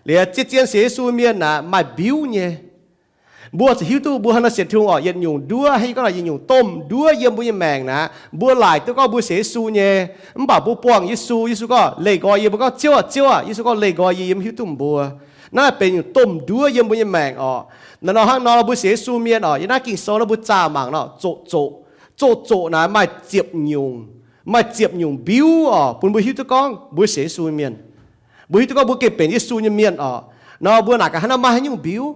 Liuz zien-zien sienx Yesu mienh naaic maaih mbiuv nyei. Mbuo zuqc hiuv duqv mbuo haaix nor sienx Tin-Hungh oc, yietc nyungc nduov, hnangv yie gorngv naaic, yietc nyungc domh nduov yiem mbuo nyei maengc naaic, mbuo laaic duqv gorngv mbuo sienx Yesu nyei, mv baac mbuo buangh Yesu, Yesu gorngv leih nqoi yie, mbuo gorngv, Ziouv aah, Ziouv aah, Yesu gorngv leih nqoi yie, yie mv hiuv duqv mbuo. Naaiv benx nyungc domh nduov yiem mbuo nyei maengc oc. Naaiv nor hnangv nor mbuo sienx Yesu mienh oc, yiem naaiv Ging-Sou nor mbuo zaah mangc nor, zoqc zoqc, zoqc zoqc naaic maaih ziepc nyungc, maaih ziepc nyungc mbiuv oc, bun mbuo hiuv duqv gorngv mbuo sienx Yesu mienh. Mbuo hiuv duqv gorngv mbuo gengh benx Yesu nyei mienh oc. Nor mbuo naaic gaax hnangv naaiv maaih haaix nyungc mbiuv,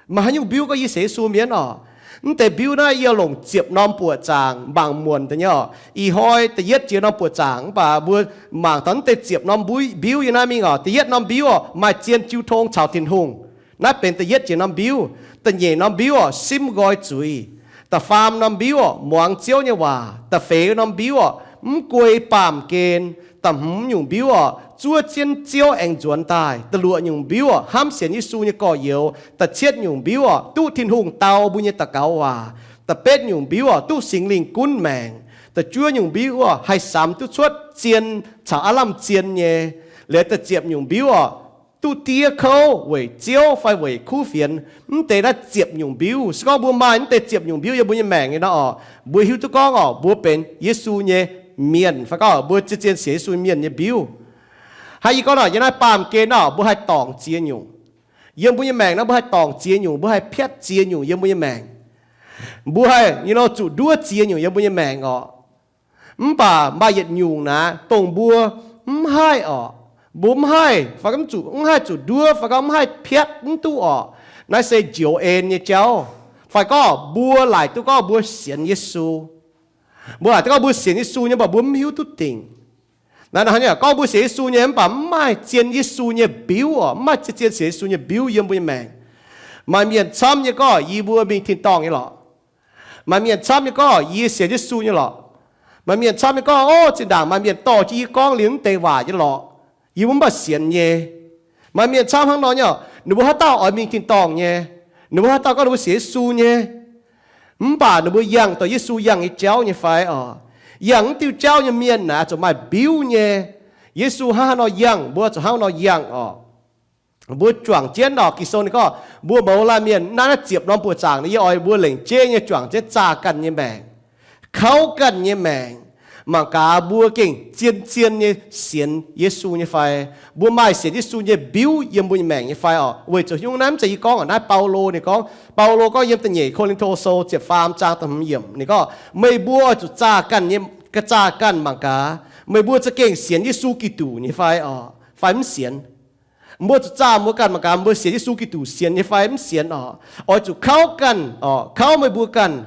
maaih haaix nyungc mbiuv gorngv yie sienx Yesu mienh oc. Mv deix mbiuv naaiv yie longc ziepc norm buoqc zaangc mangc muonc daaih nyei oc. Ih hnoi da'yietv jiex norm buoqc zaangc, mv baac mbuo mangc taux mv deix ziepc norm mbuo, mbiuv yiem naaiv mingh oc. Da'yietv norm mbiuv oc, maaih zien jiu tong caux Tin-Hungh. Naaiv benx da'yietv jiex norm mbiuv. Da'nyeic norm mbiuv oc, simv nqoi zuiz. Da'faam norm mbiuv oc, muangx Ziouv nyei waac. Da'feix norm mbiuv oc, mv guei baamh gen. Da'hmz nyungc mbiuv oc, zuov jienv Ziouv aengx nzuonx daaih. Da'luoqc nyungc mbiuv oc, hnamv sienx Yesu nyei gorx-youz. Da'cietv nyungc mbiuv oc, duqv Tin-Hungh dau mbuo nyei daux gaux waac. Da'betv nyungc mbiuv oc, duqv Singx Lingh gunv maengc. Da'juov nyungc mbiuv oc, haih samx duqv cuotv zien caux aav lamh zien nyei. Liuz da'ziepc nyungc mbiuv oc, duqv diev kouv weic Ziouv fai weic kuv fienx. Mv deix naaiv ziepc nyungc mbiuv. Se gorngv mbuo maaih mv deix ziepc nyungc mbiuv yiem mbuo nyei maengc nyei nor oc, mbuo hiuv duqv gorngv oc, mbuo benx Yesu nyei mienh, fai gorngv mbuo zien-zien sienx Yesu mienh nyei mbiuv. Hnangv yie gorngv nor, yiem naaiv baamh gen nor mbuo haih dorngc ziex nyungc. Yiem mbuo nyei maengc nor mbuo haih dorngc ziex nyungc, mbuo haih piatv ziex nyungc yiem mbuo nyei maengc. Mbuo haih nyei nor zuqc nduov ziex nyungc yiem mbuo nyei maengc oc. Mv baac maaih yietc nyungc naaic, dongh mbuo mv haih oc, mbuo mv haih, fai gorngv zuqc, mv haih zuqc nduov, fai gorngv mv haih piatv mv duqv oc. Naaiv se njoux en nyei jauv, fai gorngv mbuo laaic duqv gorngv mbuo sienx Yesu. Mbuo laaic duqv gorngv mbuo sienx Yesu nyei, mv baac mbuo mv hiuv duqv dingc. Naaiv, naaiv gorngv mbuo sienx Yesu nyei, mv baac mv maaih zien Yesu nyei mbiuv oc, mv maaih zien, zien sienx Yesu nyei mbiuv yiem mbuo nyei maengc. Maaih mienh camv nyei gorngv, yie mbuo mingh tin-dorngh nyei lorqc. Maaih mienh camv nyei gorngv, yie sienx Yesu nyei lorqc. Maaih mienh camv nyei gorngv, ov, zinh ndaangc maaih mienh dorh jienv yie gorngv liuz mv deix waac nyei lorqc, yie mbuo mv baac sienx nyei. Maaih mienh camv hnangv nor nyei, ninh mbuo haaix dauh oix mingh tin-dorngh nyei, ninh mbuo haaix dauh gorngv ninh mbuo sienx Yesu nyei, mv baac ninh mbuo yangh dongh Yesu yangh nyei jauv nyei fai oc? Yangh mv diuh jauv nyei mienh naaic zuqc maaih mbiuv nyei. Yesu hnangv haaix nor yangh, mbuo zuqc hnangv nor yangh oc. Mbuo juangc jienv oc, Ging-Sou ninh gorngv mbuo mouz laanh mienh, naaiv, naaiv ziepc norm buoqc zaangc, yie oix mbuo lengc jeiv nyei juangc jienv zaah ganh nyei maengc, kauv ganh nyei maengc, mangc gaax mbuo gengh zien-zien nyei sienx Yesu nyei fai, mbuo maaih sienx Yesu nyei mbiuv yiem mbuo nyei maengc nyei fai oc. Weic zuqc nyungc naaiv mv zeiz yie gorngv oc, naaiv Baulo ninh gorngv. Baulo gorngv yiem da'nyeic Ko^lin^to Sou ziepc faam zaang da'hmz yiemc ninh gorngv, meih mbuo oix zuqc zaah ganh nyei, zaah ganh mangc gaax meih mbuo za'gengh sienx Yesu Giduc nyei fai oc, fai mv sienx. Mbuo zuqc zaah mbuo ganh mangc gaax mbuo sienx Yesu Giduc sienx nyei fai mv sienx oc. Oix zuqc kauv ganh oc, kauv meih mbuo ganh.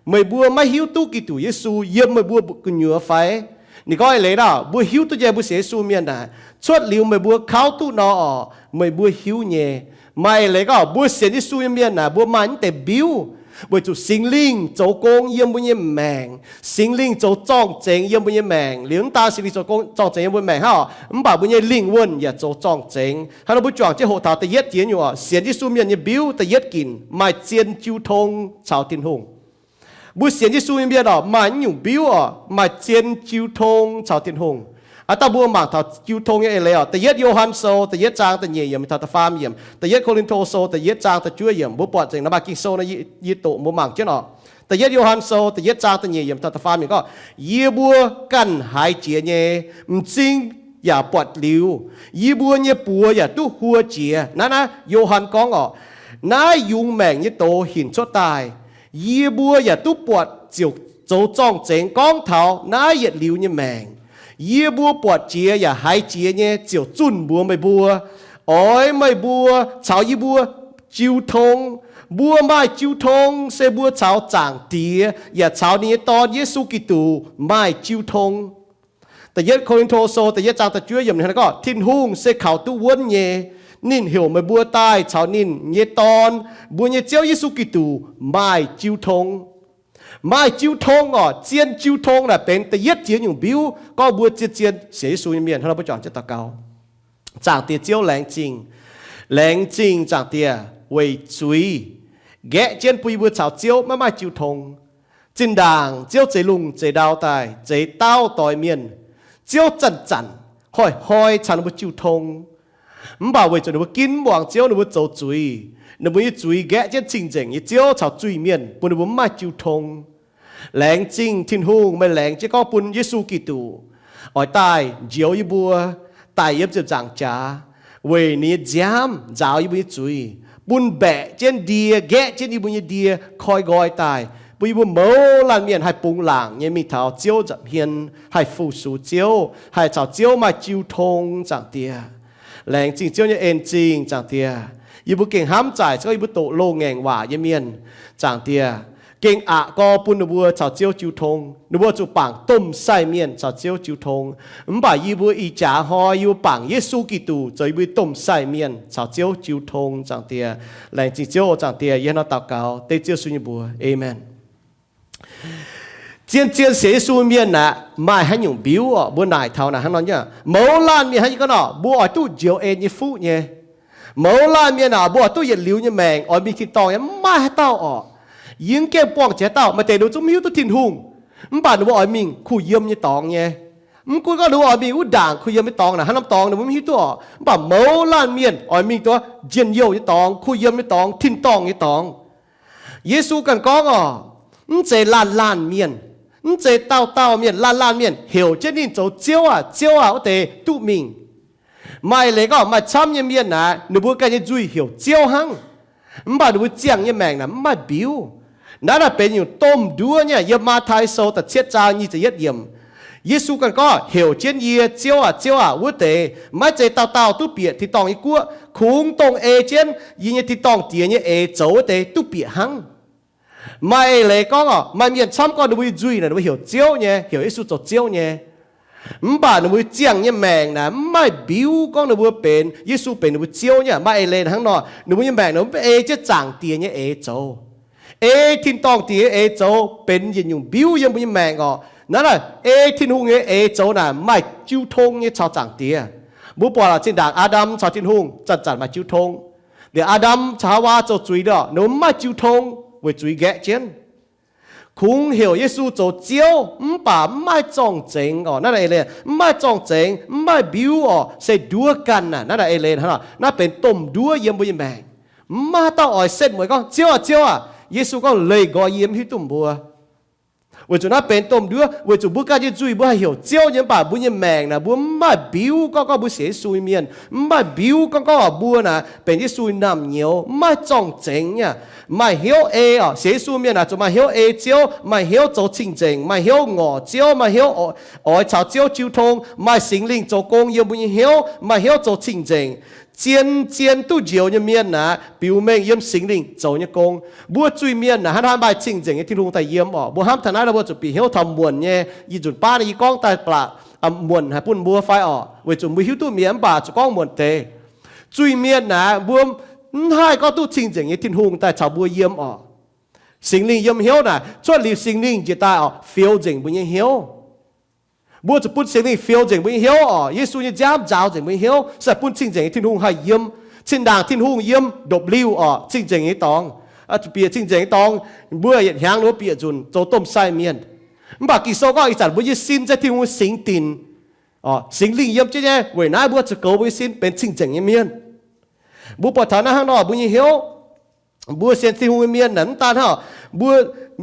Meih mbuo maiv hiuv duqv Giduc Yesu yiem meih mbuo gu'nyuoz fai? Ninh gorngv eix leiz nor, mbuo hiuv duqv nyei, mbuo sienx Yesu mienh naaic, cuotv liuz meih mbuo kauv duqv nor oc, meih mbuo hiuv nyei. Maaih eix leiz gorngv mbuo sienx Yesu nyei mienh naaic, mbuo maaih mv deix mbiuv, weic zuqc Singx Lingh zoux gong yiem mbuo nyei maengc. Singx Lingh zoux zorng-zengx yiem mbuo nyei maengc. Liuz mv daan Singx Lingh zoux gong zorng-zengx yiem mbuo maengc hnangv oc, mv baac mbuo nyei lingh wuonh yaac zoux zorng-zengx. Hnangv nor mbuo juangc jienv hoqc taux da'yietv jiex nyungc oc, sienx Yesu mienh nyei mbiuv da'yietv ginc maaih zien jiu tong caux Tin-Hungh. Mbuo sienx Yesu nyei mienh oc, maaih naaiv nyungc mbiuv oc, maaih zien jiu tong caux Tin-Hungh. Aav dangh mbuo mangc taux jiu tong nyei eix leiz oc, da'yietv Yo^han Sou da'yietv zaang da'nyeic yiemc taux da'faam yiemc, da'yietv Ko^lin^to Sou da'yietv zaang da'juov yiemc. Mbuo buatc nzengc naaiv maaih Ging-Sou nor, yie doqc mbuo mangc jienv oc. Da'yietv Yo^han Sou da'yietv zaang da'nyeic yiemc taux da'faam yiemc gorngv, yie mbuo ganh haiz jiex nyei, m'zing yaac buatc liuz, yie mbuo nyei buoz yaac duqv huo jiex. Naaiv, naaiv Yo^han gorngv oc, naaiv yungz maengc nyei doz hinc cuotv daaih, yie mbuo yaac duqv buatc ziouc zoux zorng-zengx gorngv taux naaiv yietc liuz nyei maengc. Yie mbuo buatc jiex yaac haiz jiex nyei ziouc zunh mbuox meih mbuo, oix meih mbuo caux yie mbuo jiu tong. Mbuo maaih jiu tong se mbuo caux Zaangc Diex yaac caux ninh nyei Dorn, Yesu Giduc, maaih jiu tong. Da'yietv Ko^lin^to Sou da'yietv zaang da'juov yiemc ninh gorngv, Tin-Hungh se kaux duqv wuonv nyei. Ninh heuc meih mbuo daaih caux ninh nyei Dorn, mbuo nyei Ziouv Yesu Giduc, maaih jiu tong. Maaih jiu tong oc. Zien jiu tong naaic benx da'yietv jiex nyungc mbiuv gorngv mbuo zien-zien sienx Yesu nyei mienh. Hnangv nor mbuo juangc jienv daux gaux. Zaangc Diex Ziouv, laengz zingh, laengz zingh Zaangc Diex weic zuiz nqaeqv jienv bun yie mbuo caux Ziouv maiv maaih jiu tong. Zinh ndaangc Ziouv zeix lungh zeix ndau daaih, zeix dauh doix mienh. Ziouv zanc-zanc, hnoi-hnoi caux ninh mbuo jiu tong. Mv baac weic zuqc ninh mbuo ginv mv muangx Ziouv, ninh mbuo zoux zuiz. Ninh mbuo nyei zuiz nqaeqv jienv cing-nzengc nyei Ziouv caux zuiz-mienh, bun ninh mbuo mv maaih jiu tong. Laengz zingh Tin-Hungh, meih laengz jienv gorngv bun Yesu Giduc oix daaih njoux yie mbuo, daic yiem ziepc nzaangc jaax, weic ninh nyei nziaamv nzaaux yie mbuo nyei zuiz, bun mbaeqc jienv ndie, nqaeqv jienv yie mbuo nyei ndie koi nqoi daaih, bun yie mbuo mouz laanh mienh haih bungx laangc nyei mingh taux Ziouv nza'hmien, haih fu-sux Ziouv, haih caux Ziouv maaih jiu tong, Zaangc Diex. Laengz zingh Ziouv nyei en zingh, Zaangc Diex. Yie mbuo gengh hnamv zaaic se gorngv yie mbuo doqc loz-ngaengc waac nyei mienh, Zaangc Diex, gengh aqc gor bun ninh mbuo caux Ziouv jiu tong. Ninh mbuo zuqc bangc domh sai mienh caux Ziouv jiu tong. Mv baac yie mbuo ih jaax hnoi yie mbuo bangc Yesu Giduc zoux yie mbuo domh sai mienh caux Ziouv jiu tong, Zaangc Diex. Laengz zingh Ziouv, Zaangc Diex. Yie hnangv nor daux gaux dengv Ziouv Yesu nyei mbuox, aamen. Zien-zien sienx Yesu mienh aeqv, maaih haaix nyungc mbiuv orqc? Mbuo naaic taux naaic hnangv nor nyei, mouz laanh mienh hnangv nyei gorngv nor, mbuo oix duqv njoux en nyei fuqv nyei. Mouz laanh mienh aeqv, mbuo oix duqv yietc liuz nyei maengc, oix mingh tin-dorngh nyei, mv maaih haaix dauh orqc. Yie mv gaengh buangh jiex haaix dauh, maaih deix ninh mbuo zungv mv hiuv duqv Tin-Hungh, mv baac ninh mbuo oix mingh kuh yiem nyei dorngx nyei. Mv gunv gorngv ninh mbuo oix mingh wuov ndaangc kuh yiem nyei dorngx naaic, haaix norm dorngx ninh mbuo mv hiuv duqv orqc, mv baac mouz laanh mienh oix mingh duqv njien-youh nyei dorngx, kuh yiem nyei dorngx, tin-dorngh nyei dorngx. Yesu ganh gorngv orqc, mv zeiz laanh laanh mienh, mv zeiz dauh dauh mienh, laanh laanh mienh heuc jienv ninh zoux Ziouv aah, Ziouv aah, wuov deix duqv mingh. Maaih eix leiz gorngv maaih camv nyei mienh naaic, ninh mbuo ganh nyei nzuih heuc Ziouv hnangv, mv baac ninh mbuo ziangh nyei maengc naaic mv maaih mbiuv. Naaiv naaic benx nyungc domh nduov nyei. Yiem Matv^tai Sou da'cietv zaang nyic ziepc yietv yiemc, Yesu ganh gorngv, heuc jienv yie Ziouv aah, Ziouv aah, wuov deix maiv zeiz dauh dauh duqv bieqc tin-dorngh nyei guoqv, kungx dongh ei jienv yie nyei tin-dorngh Diex nyei eix zoux wuov deix duqv bieqc hnangv. Maaih eix leiz gorngv orqc, maaih mienh camv gorngv ninh mbuo nyei nzuih naaic ninh mbuo heuc Ziouv nyei, heuc Yesu zoux Ziouv nyei, mv baac ninh mbuo ziangh nyei maengc naaic mv maaih mbiuv gorngv ninh mbuo benx, Yesu benx ninh mbuo Ziouv nyei. Maaih eix leiz hnangv nor, ninh mbuo nyei maengc naaic mv ei jienv Zaangc Diex nyei eix zoux, ei tin-dorngh Diex nyei eix zoux benx yietc nyungc mbiuv yiem mbuo nyei maengc orqc. Naaiv naaic ei Tin-Hungh nyei eix zoux naaic maaih jiu tong nyei caux Zaangc Diex. Mbuo buatc zinh ndaangc Aa^ndam caux Tin-Hungh zanc-zanc maaih jiu tong. Liuz Aa^ndam caux Haawaa zoux zuiz nor, ninh mbuo mv maaih jiu tong weic zuiz nqaeqv jienv. Kungx heuc Yesu zoux Ziouv mv baac mv maaih zorng-zengx orqc. Naaiv naaic eix leiz mv maaih zorng-zengx, mv maaih mbiuv orqc, se nduov ganh naaic. Naaiv naaic eix leiz hnangv nor, naaiv benx domh nduov yiem mbuo nyei maengc. Mv maaih haaix dauh oix setv mueiz gorngv, Ziouv aah, Ziouv aah. Yesu gorngv, Leih nqoi yie, mv hiuv duqv mbuo. Weic zuqc naaiv benx domh nduov, weic zuqc mbuo ganh nyei nzuih mbuo haih heuc Ziouv nyei, mv baac mbuo nyei maengc naaic mbuo mv maaih mbiuv gorngv gorngv mbuo sienx Yesu nyei mienh, mv maaih mbiuv gorngv gorngv mbuo naaic benx Yesu nyei naamh nyouz, mv maaih zorng-zengx nyei, maaih hnyouv ei orqc. Sienx Yesu mienh naaic zuqc maaih hnyouv ei Ziouv, maaih hnyouv zoux cing-nzengc, maaih hnyouv ngorc Ziouv, maaih hnyouv oix caux Ziouv jiu tong, maaih Singx Lingh zoux gong yiem mbuo nyei hnyouv, maaih hnyouv zoux cing-nzengc. Zien-zien duqv njoux nyei mienh naaic biux mengh yiem Singx Lingh zoux nyei gong. Mbuo zuiz-mienh naaic hnangv haaix maaih cing-nzengc nyei Tin-Hungh daaih yiem orqc. Mbuo hnamv taux naaiv nor mbuo zuqc bieqc hnyouv taux muonc nyei. Ih nzunc baav naaiv yie gorngv daaih baac muonc haic bun mbuo fai orqc, weic zuqc mbuo hiuv duqv mi'aqv, mv baac zuqc gorngv muonc deix. Zuiz-mienh naaic mbuo mv haih gorngv duqv cing-nzengc nyei Tin-Hungh daaih caux mbuo yiem orqc. Singx Lingh yiem hnyouv naaic, cuotv liuz Singx Lingh njiec daaih orqc, fioux nzengc mbuo nyei hnyouv. Mbuo zuqc bun Singx Lingh fioux nzengc mbuo nyei hnyouv orqc. Yesu nyei nziaamv nzaaux nzengc mbuo nyei hnyouv, se bun cing-nzengc nyei Tin-Hungh haih yiem. Cin-ndaangc Tin-Hungh yiem ndopv-liuh orqc, cing-nzengc nyei dorngx. Zuqc bieqc cing-nzengc nyei dorngx, mbuo yietc hnyangx ninh mbuo bieqc nzunc zoux domh sai mienh. Mv baac Ging-Sou gorngv ih zanc mbuo nyei sin se Tin-Hungh nyei singx dinc. Singx Lingh yiem jienv nyei, weic naaiv mbuo zuqc goux mbuo nyei sin benx cing-nzengc nyei mienh. Mbuo buatc taux naaiv hnangv nor mbuo nyei hnyouv, mbuo sienx Tin-Hungh nyei mienh naaic mv daan hnangv mbuo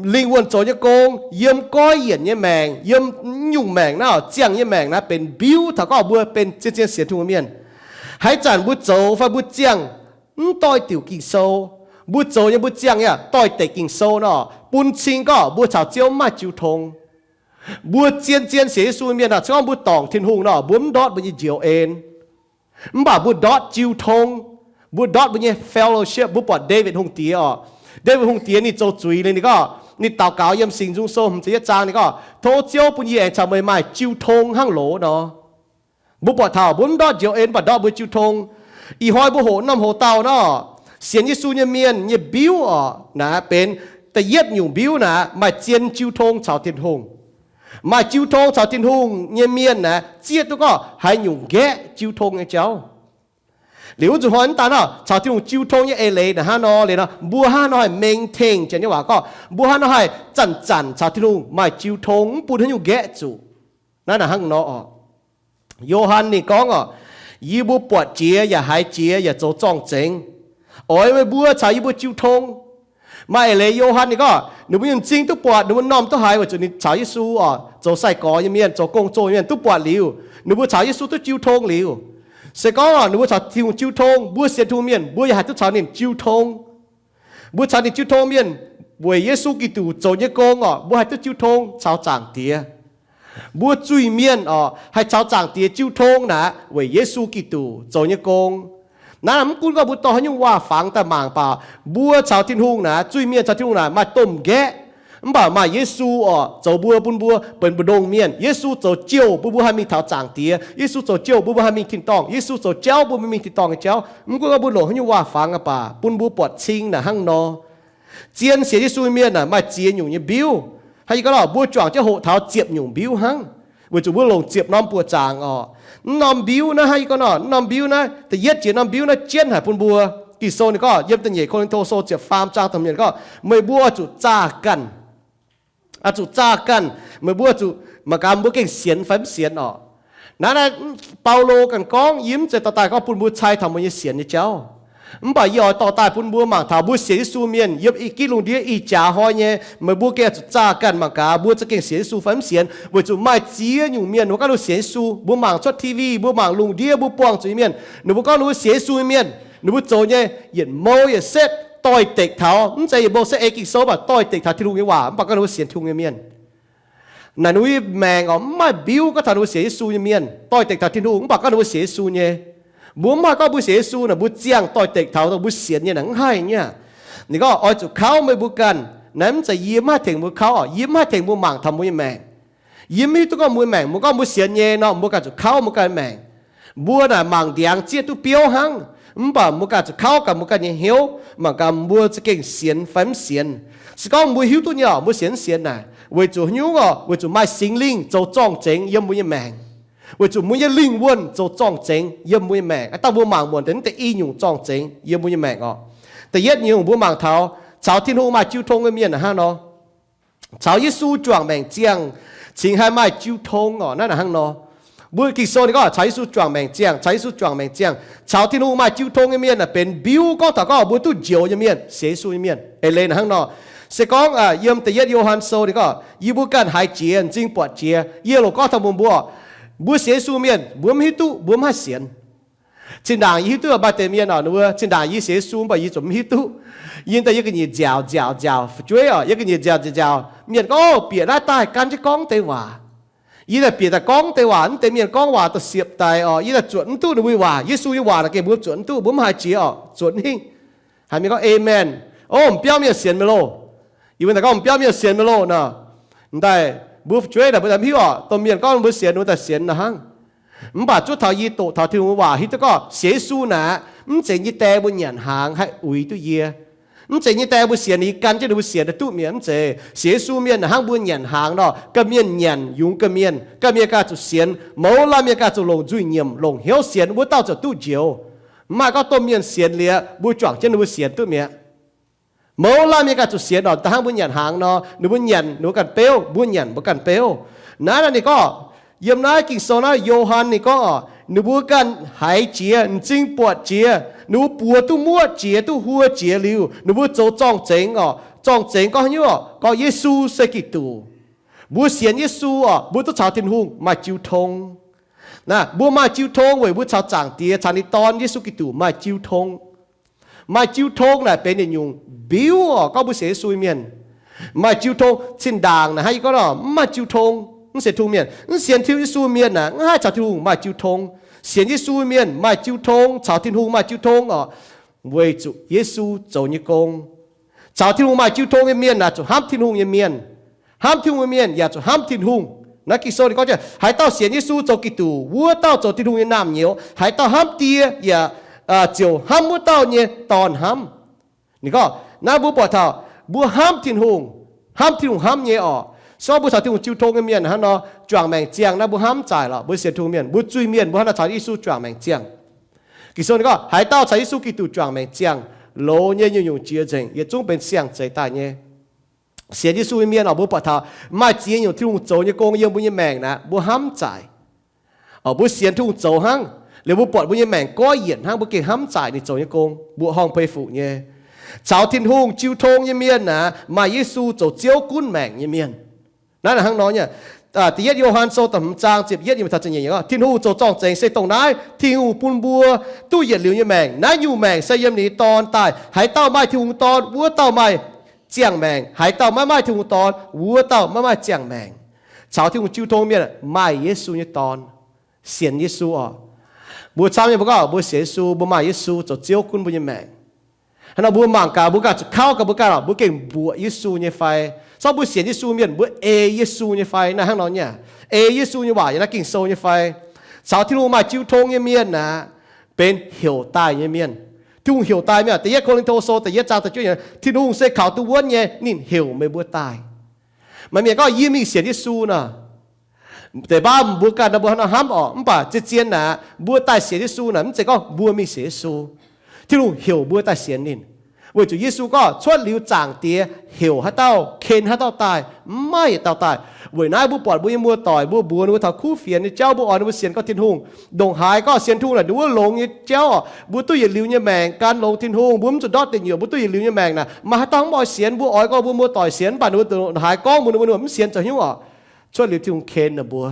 lingh wuonh zoux nyei gong, yiem goiv yienc nyei maengc, yiem nyungc maengc naaiv, ziangh nyei maengc naaiv benx mbiuv taux gorngv mbuo benx zien-zien sienx Tin-Hungh nyei mienh. Haaix zanc mbuo zoux fai mbuo ziangh mv doix-diuc Ging-Sou, mbuo zoux nyei mbuo ziangh nyei doix-dekc Ging-Sou nor, bun cing gorngv mbuo caux Ziouv mv maaih jiu tong. Mbuo zien-zien sienx Yesu nyei mienh naaic, se gorngv mbuo dorngc Tin-Hungh nor, mbuo mv ndortv mbuo nyei njoux en. Mv baac mbuo ndortv jiu tong, mbuo ndortv mbuo nyei fellowship. Mbuo buatc Ndaawitv Hungh Diex orqc. Ndaawitv Hungh Diex ninh zoux zuiz liuz ninh gorngv, ninh daux gaux yiem Singx Nzung Sou hmz ziepc yietv zaang, ninh gorngv, Tov Ziouv bun yie aengx caux meih maaih jiu tong hnangv loz nor. Mbuo buatc taux mbuo mv ndortv njoux en, mv baac ndortv mbuo jiu tong. Ih hnoi mbuo hoqc norm hoc dauh nor, sienx Yesu nyei mienh nyei mbiuv orqc, naaiv benx da'yietv nyungc mbiuv naaiv maaih zien jiu tong caux Tin-Hungh. Maaih jiu tong caux Tin-Hungh nyei mienh naaiv zieqv duqv gorngv haaix nyungc nqaeqv jiu tong nyei jauv. Liuz wuov nzunc hnoi mv daan nor, caux Tin-Hungh jiu tong nyei eix leiz naaic hnangv nor, liuz nor mbuo hnangv nor haih maintain, Janx nyei waac gorngv mbuo hnangv nor haih zanc-zanc caux Tin-Hungh maaih jiu tong, mv bun haaix nyungc nqaeqv zuqc. Naaiv naaic hnangv nor orqc. Yo^han ninh gorngv orqc, Yie mbuo buatc jiex yaac haiz jiex yaac zoux zorng-zengx. Oix meih mbuo caux yie mbuo jiu tong. Maaih eix leiz Yo^han ninh gorngv, ninh mbuo nyei m'zing duqv buatc, ninh mbuo m'normh duqv haiz weic zuqc ninh caux Yesu oc, zoux sai-gorx nyei mienh, zoux gong-zoh nyei mienh duqv buatc liuz, ninh mbuo caux Yesu duqv jiu tong liuz. Se gorngv oc, ninh mbuo caux Tin-Hungh jiu tong, mbuo sienx Tin-Hungh mienh, mbuo yaac haih duqv caux ninh jiu tong. Mbuo caux ninh jiu tong mienh, weic Yesu Giduc zoux nyei gong oc, mbuo haih duqv jiu tong caux Zaangc Diex. Mbuo zuiz-mienh oc, haih caux Zaangc Diex jiu tong naaic weic Yesu Giduc zoux nyei gong. Naaiv mv gunv gorngv mbuo dorh haaix nyungc waac-fangx daaih mangc baac, mbuo caux Tin-Hungh naaic, zuiz-mienh caux Tin-Hungh naaic maaih domh nqaeqv. Mv baac maaih Yesu oc, zoux mbuo, bun mbuo benx mbu'ndongx mienh. Yesu zoux jouh bun mbuo haih mingh taux Zaangc Diex. Yesu zoux jouh bun mbuo haih mingh tin-dorngh. Yesu zoux jauv bun mbuo mingh tin-dorngh nyei jauv. Mv gunv gorngv mbuo longc haaix nyungc waac-fangx baac, bun mbuo buatc cing naaic hnangv nor. Zien sienx Yesu nyei mienh aah, maaih ziex nyungc nyei mbiuv. Hnangv yie gorngv nor, mbuo juangc jienv hoqc taux ziepc nyungc mbiuv hnangv, weic zuqc mbuo longc ziepc norm buoqc zaangc oc. Mv norm mbiuv naaiv, hnangv yie gorngv nor, mv norm mbiuv naaiv, da'yietv jiex norm mbiuv naaiv jienv haic bun mbuo. Ging-Sou ninh gorngv, yiem da'nyeic Ko^lin^to Sou ziepc faam zaang da'hmz yietc gorngv, meih mbuo oix zuqc zaah ganh. Oix zuqc zaah ganh, meih mbuo zuqc mangc gaax mbuo gengh sienx fai mv sienx oc. Naaiv, naaiv Baulo ganh gorngv, yie mv zeiz dorh daaih gorngv bun mbuo cai taux mbuo nyei sienx nyei jauv. Mv baac yie oix dorh daaih bun mbuo mangc taux mbuo sienx Yesu mienh yiem i gitv lungh ndiev ih jaax hnoi nyei, meih mbuo gengh oix zuqc zaah ganh mangc gaax mbuo za'gengh sienx Yesu fai mv sienx. Weic zuqc maaih ziex nyungc mienh, mbuo gorngv ninh sienx Yesu, mbuo mangc cuotv T V, mbuo mangc lungh ndiev, mbuo buangh zuqc nyei mienh, ninh mbuo gorngv ninh mbuo sienx Yesu nyei mienh, ninh mbuo zoux nyei yietc mou yietc setv doix-dekc taux, mv zeiz yietc mou setv ei Ging-Sou, mv baac doix-dekc taux Tin-Hungh nyei waac, mv baac gorngv ninh mbuo sienx Tin-Hungh nyei mienh. Naaic ninh mbuo nyei maengc oc, mv maaih mbiuv gorngv taux ninh mbuo sienx Yesu nyei mienh. Doix-dekc taux Tin-Hungh, mv baac gorngv ninh mbuo sienx Yesu nyei. Mbuo mv haih gorngv mbuo sienx Yesu naaic, mbuo ziangh doix-dekc taux dongh mbuo sienx nyei naaic, mv haih nyei aqv. Ninh gorngv oix zuqc kauv meih mbuo ganh. Naaiv mv zeiz yie mv haih tengx mbuo kauv oc, yie mv haih tengx mbuo mangc taux mbuo nyei maengc. Yie mv hiuv duqv gorngv mbuo maengc, mbuo gorngv mbuo sienx nyei nor, mbuo ganh zuqc kauv mbuo ganh maengc. Mbuo naaic mangc ndiangx zieqv duqv biouv hnangv, mv baac mbuo ganh zuqc kauv gaax mbuo ganh nyei hnyouv, mangc gaax mbuo za'gengh sienx fai mv sienx. Se gorngv mbuo hiuv duqv nyei oc, mbuo sienx mv sienx naaic, weic zuqc haaix nyungc oc? Weic zuqc maaih Singx Lingh zoux zorng-zengx yiem mbuo nyei maengc. Weic zuqc mbuo nyei lingh wuonh zoux zorng-zengx yiem mbuo nyei maengc. Aa, dangh mbuo mangc muonc deix naaiv deix i nyungc zorng-zengx yiem mbuo nyei maengc oc. Da'yietv nyungc mbuo mangc taux, caux Tin-Hungh maaih jiu tong nyei mienh hnangv nor, caux Yesu juangc maengc ziangh cingx haih maaih jiu tong oc. Naaiv hnangv nor, mbuo Ging-Sou ninh gorngv caux Yesu juangc maengc ziangh, caux Yesu juangc maengc ziangh, caux Tin-Hungh maaih jiu tong nyei mienh aah, benx mbiuv gorngv taux gorngv mbuo duqv njoux nyei mienh, sienx Yesu nyei mienh. Eix leiz hnangv nor. Se gorngv yiem da'yietv Yo^han Sou ninh gorngv, yie mbuo ganh haiz jiex, m'zing buatc jiex. Yie loc gorngv taux mbuo, mbuo, mbuo sienx Yesu mienh, mbuo mv hiuv duqv, mbuo mv haih sienx. Zinh ndaangc yie hiuv duqv maaih deix mienh oc, ninh mbuo zinh ndaangc yie sienx Yesu mv baac yie zuqc mv hiuv duqv. Yie daaih yie ga'nyiec nziaauc nziaauc nziaauc fu'jueiv oc, yie ga'nyiec nziaauc nziaauc nziaauc, mienh gorngv, Bieqc naaiv daaih gan jienv gorngv deix waac. Yie daaih bieqc daaih gorngv deix waac, mv deix mienh gorngv waac da'siepv daic oc, yie daaih zuotc mv duqv ninh mbuo waac. Yesu nyei waac naaic gengh mbuo zuotc mv duqv, mbuo mv haih jiex oc, zuotc mv hingh. Haiz mienh gorngv, Aamen. Ov, m'biauv mienh sienx meih loh. Yie mbuo daaih gorngv, M'biauv mienh sienx meih loh nor. M'daaih mbuo fu'jueiv naaic mbuo daaih mv hiuv oc, domh mienh gorngv mbuo sienx, mbuo daaih sienx nor hnangv. Mv baac zuov taux yie doqc taux Tin-Hungh nyei waac hiuv duqv gorngv sienx Yesu naaic, mv zeiz yie nyei die mbuo nyanc hnaangx haih uix duqv yie. Mv zeiz yie nyei die mbuo sienx, yie gan jienv ninh mbuo sienx daaih duqv mi'aqv. Mv zeiz. Sienx Yesu mienh naaic hnangv mbuo nyanc hnaangx nor, ganh mienh nyanc yungz ganh mienh, ganh mienh ganh zuqc sienx. Mouz laanh mienh ganh zuqc longc nzuih nyiemc, longc hnyouv sienx, wuov dauh ziouc duqv njoux. Mv maaih gorngv domh mienh sienx liuz mbuo juangc jienv ninh mbuo sienx duqv mi'aqv. Mouz laanh mienh ganh zuqc sienx oc, da'hnangv mbuo nyanc hnaangx nor, ninh mbuo nyanc ninh mbuo ganh beuv, mbuo nyanc mbuo ganh beuv. Naaiv naaic ninh gorngv, yiem naaiv Ging-Sou naaiv Yo^han ninh gorngv oc, ninh mbuo ganh haiz jiex, m'zing buatc jiex, ninh mbuo buoz duqv muoqv jiex, duqv huo jiex liuz, ninh mbuo zoux zorng-zengx oc. Zorng-zengx gorngv haaix nyungc oc? Gorngv Yesu se Giduc. Mbuo sienx Yesu oc, mbuo duqv caux Tin-Hungh maaih jiu tong. Naaiv mbuo maaih jiu tong weic mbuo caux Zaangc Diex, caux ninh Dorn Yesu Giduc maaih jiu tong. Maaih jiu tong naaic benx yietc nyungc mbiuv oc, gorngv mbuo sienx Yesu nyei mienh. Maaih jiu tong. Zinh ndaangc naaic hnangv yie gorngv nor, mv maaih jiu tong, mv sienx Tin-Hungh mienh, mv sienx Tin-Yesu mienh naaic, mv haih caux Tin-Hungh maaih jiu tong. Sienx Yesu mienh maaih jiu tong, caux Tin-Hungh maaih jiu tong oc, weic zuqc Yesu zoux nyei gong. Caux Tin-Hungh maaih jiu tong nyei mienh naaic zuqc hnamv Tin-Hungh nyei mienh. Hnamv Tin-Hungh nyei mienh yaac zuqc hnamv Tin-Hungh. Naaiv Ging-Sou ninh gorngv jienv, haaix dauh sienx Yesu zoux Giduc, wuov dauh zoux Tin-Hungh nyei naamh nyouz. Haaix dauh hnamv Die yaac ziouc hnamv wuov dauh nyei dorn hnamv. Ninh gorngv naaiv mbuo buatc taux mbuo hnamv Tin-Hungh, hnamv Tin-Hungh hnamv nyei oc. Se gorngv mbuo caux Tin-Hungh jiu tong nyei mienh hnangv nor, juangc maengc ziangh naaiv mbuo hnamv zaaic lorqc. Mbuo sienx Tin-Hungh mienh, mbuo zuiz-mienh mbuo hnangv naaiv caux Yesu juangc maengc ziangh. Ging-Sou ninh gorngv haaix dauh caux Yesu Giduc juangc maengc ziangh, loz nyei nyungc-nyungc jiex nzengc, yietc zungv benx siang-zeix daaih nyei. Sienx Yesu nyei mienh oc, mbuo buatc taux maaih ziex nyungc Tin-Hungh zoux nyei gong yiem mbuo nyei maengc naaic, mbuo hnamv zaaic. Mbuo sienx Tin-Hungh zoux hnangv. Liuz mbuo buatc mbuo nyei maengc goiv yienc hnangv, mbuo gengh hnamv zaaic ninh zoux nyei gong, mbuoqc horngh peix fuc nyei. Caux Tin-Hungh jiu tong nyei mienh aeqv, maaih Yesu zoux Ziouv gunv maengc nyei mienh. Naaiv hnangv nor nyei. Da'yietv Yo^han Sou da'hmz zaang ziepc yietv nyei taux ziepc nyeic, Tin-Hungh zoux zorng-zengx se dongh naaiv, Tin-Hungh bun mbuo duqv yietc liuz nyei maengc. Naaiv nyungc maengc se yiem ninh nyei Dorn daaih. Haaix dauh maaih Tin-Hungh Dorn, wuov dauh maaih ziangh maengc. Haaix dauh maiv maaih Tin-Hungh Dorn, wuov dauh maiv maaih ziangh maengc. Caux Tin-Hungh jiu tong mienh maaih Yesu nyei Dorn, sienx Yesu oc. Mbuo camv nyei mbuo gorngv mbuo sienx Yesu, mbuo maaih Yesu zoux Ziouv gunv mbuo nyei maengc. Hnangv nor mbuo mangc gaax, mbuo ganh zuqc kauv gaax mbuo ganh oc, mbuo gengh mbuoqc Yesu nyei fai? Sorng mbuo sienx Yesu mienh, mbuo ei Yesu nyei fai? Naaiv hnangv nor nyei aqv. Ei Yesu nyei waac yiem naaiv Ging-Sou nyei fai? Caux Tin-Hungh maaih jiu tong nyei mienh aeqv, benx heuc daaih nyei mienh. Tin-Hungh heuc daaih mienh. Da'yietv Ko^lin^to Sou da'yietv zaang da'juov, Tin-Hungh se kaux duqv wuonv nyei, ninh heuc meih mbuo daaih. Maaih mienh gorngv, yie mingh sienx Yesu nor. Deix baav mbuo ganh nor mbuo hnangv nor hnamv oc, mv baac zien-zien naaic, mbuo daaih sienx Yesu naaic, mv zeiz gorngv mbuo mingh sienx Yesu. Tin-Hungh heuc mbuo daaih sienx ninh. Weic zuqc Yesu gorngv, cuotv liuz Zaangc Diex heuc haaix dauh, ken haaix dauh daaih, mv maaih yietc dauh daaih. Weic naaiv mbuo buatc mbuo nyei muoz-doic, mbuo mbuox ninh mbuo taux kuv fienx nyei jauv, mbuo oix ninh mbuo sienx gorngv Tin-Hungh, ndongc haaix gorngv sienx Tin-Hungh naaic, ninh wuov longx nyei jauv oc. Mbuo duqv yietc liuz nyei maengc gan longx Tin-Hungh, mbuo mv zuqc ndortv deic nyuoqc, mbuo duqv yietc liuz nyei maengc naaic, maaih haaix dauh mv oix sienx? Mbuo oix gorngv mbuo muoz-doic sienx, mv baac ninh mbuo ndongc haaix gorngv mbuo, ninh mbuo mv sienx zoux haaix nyungc oc. Cuotv liuz Tin-Hungh ken ninh mbuo.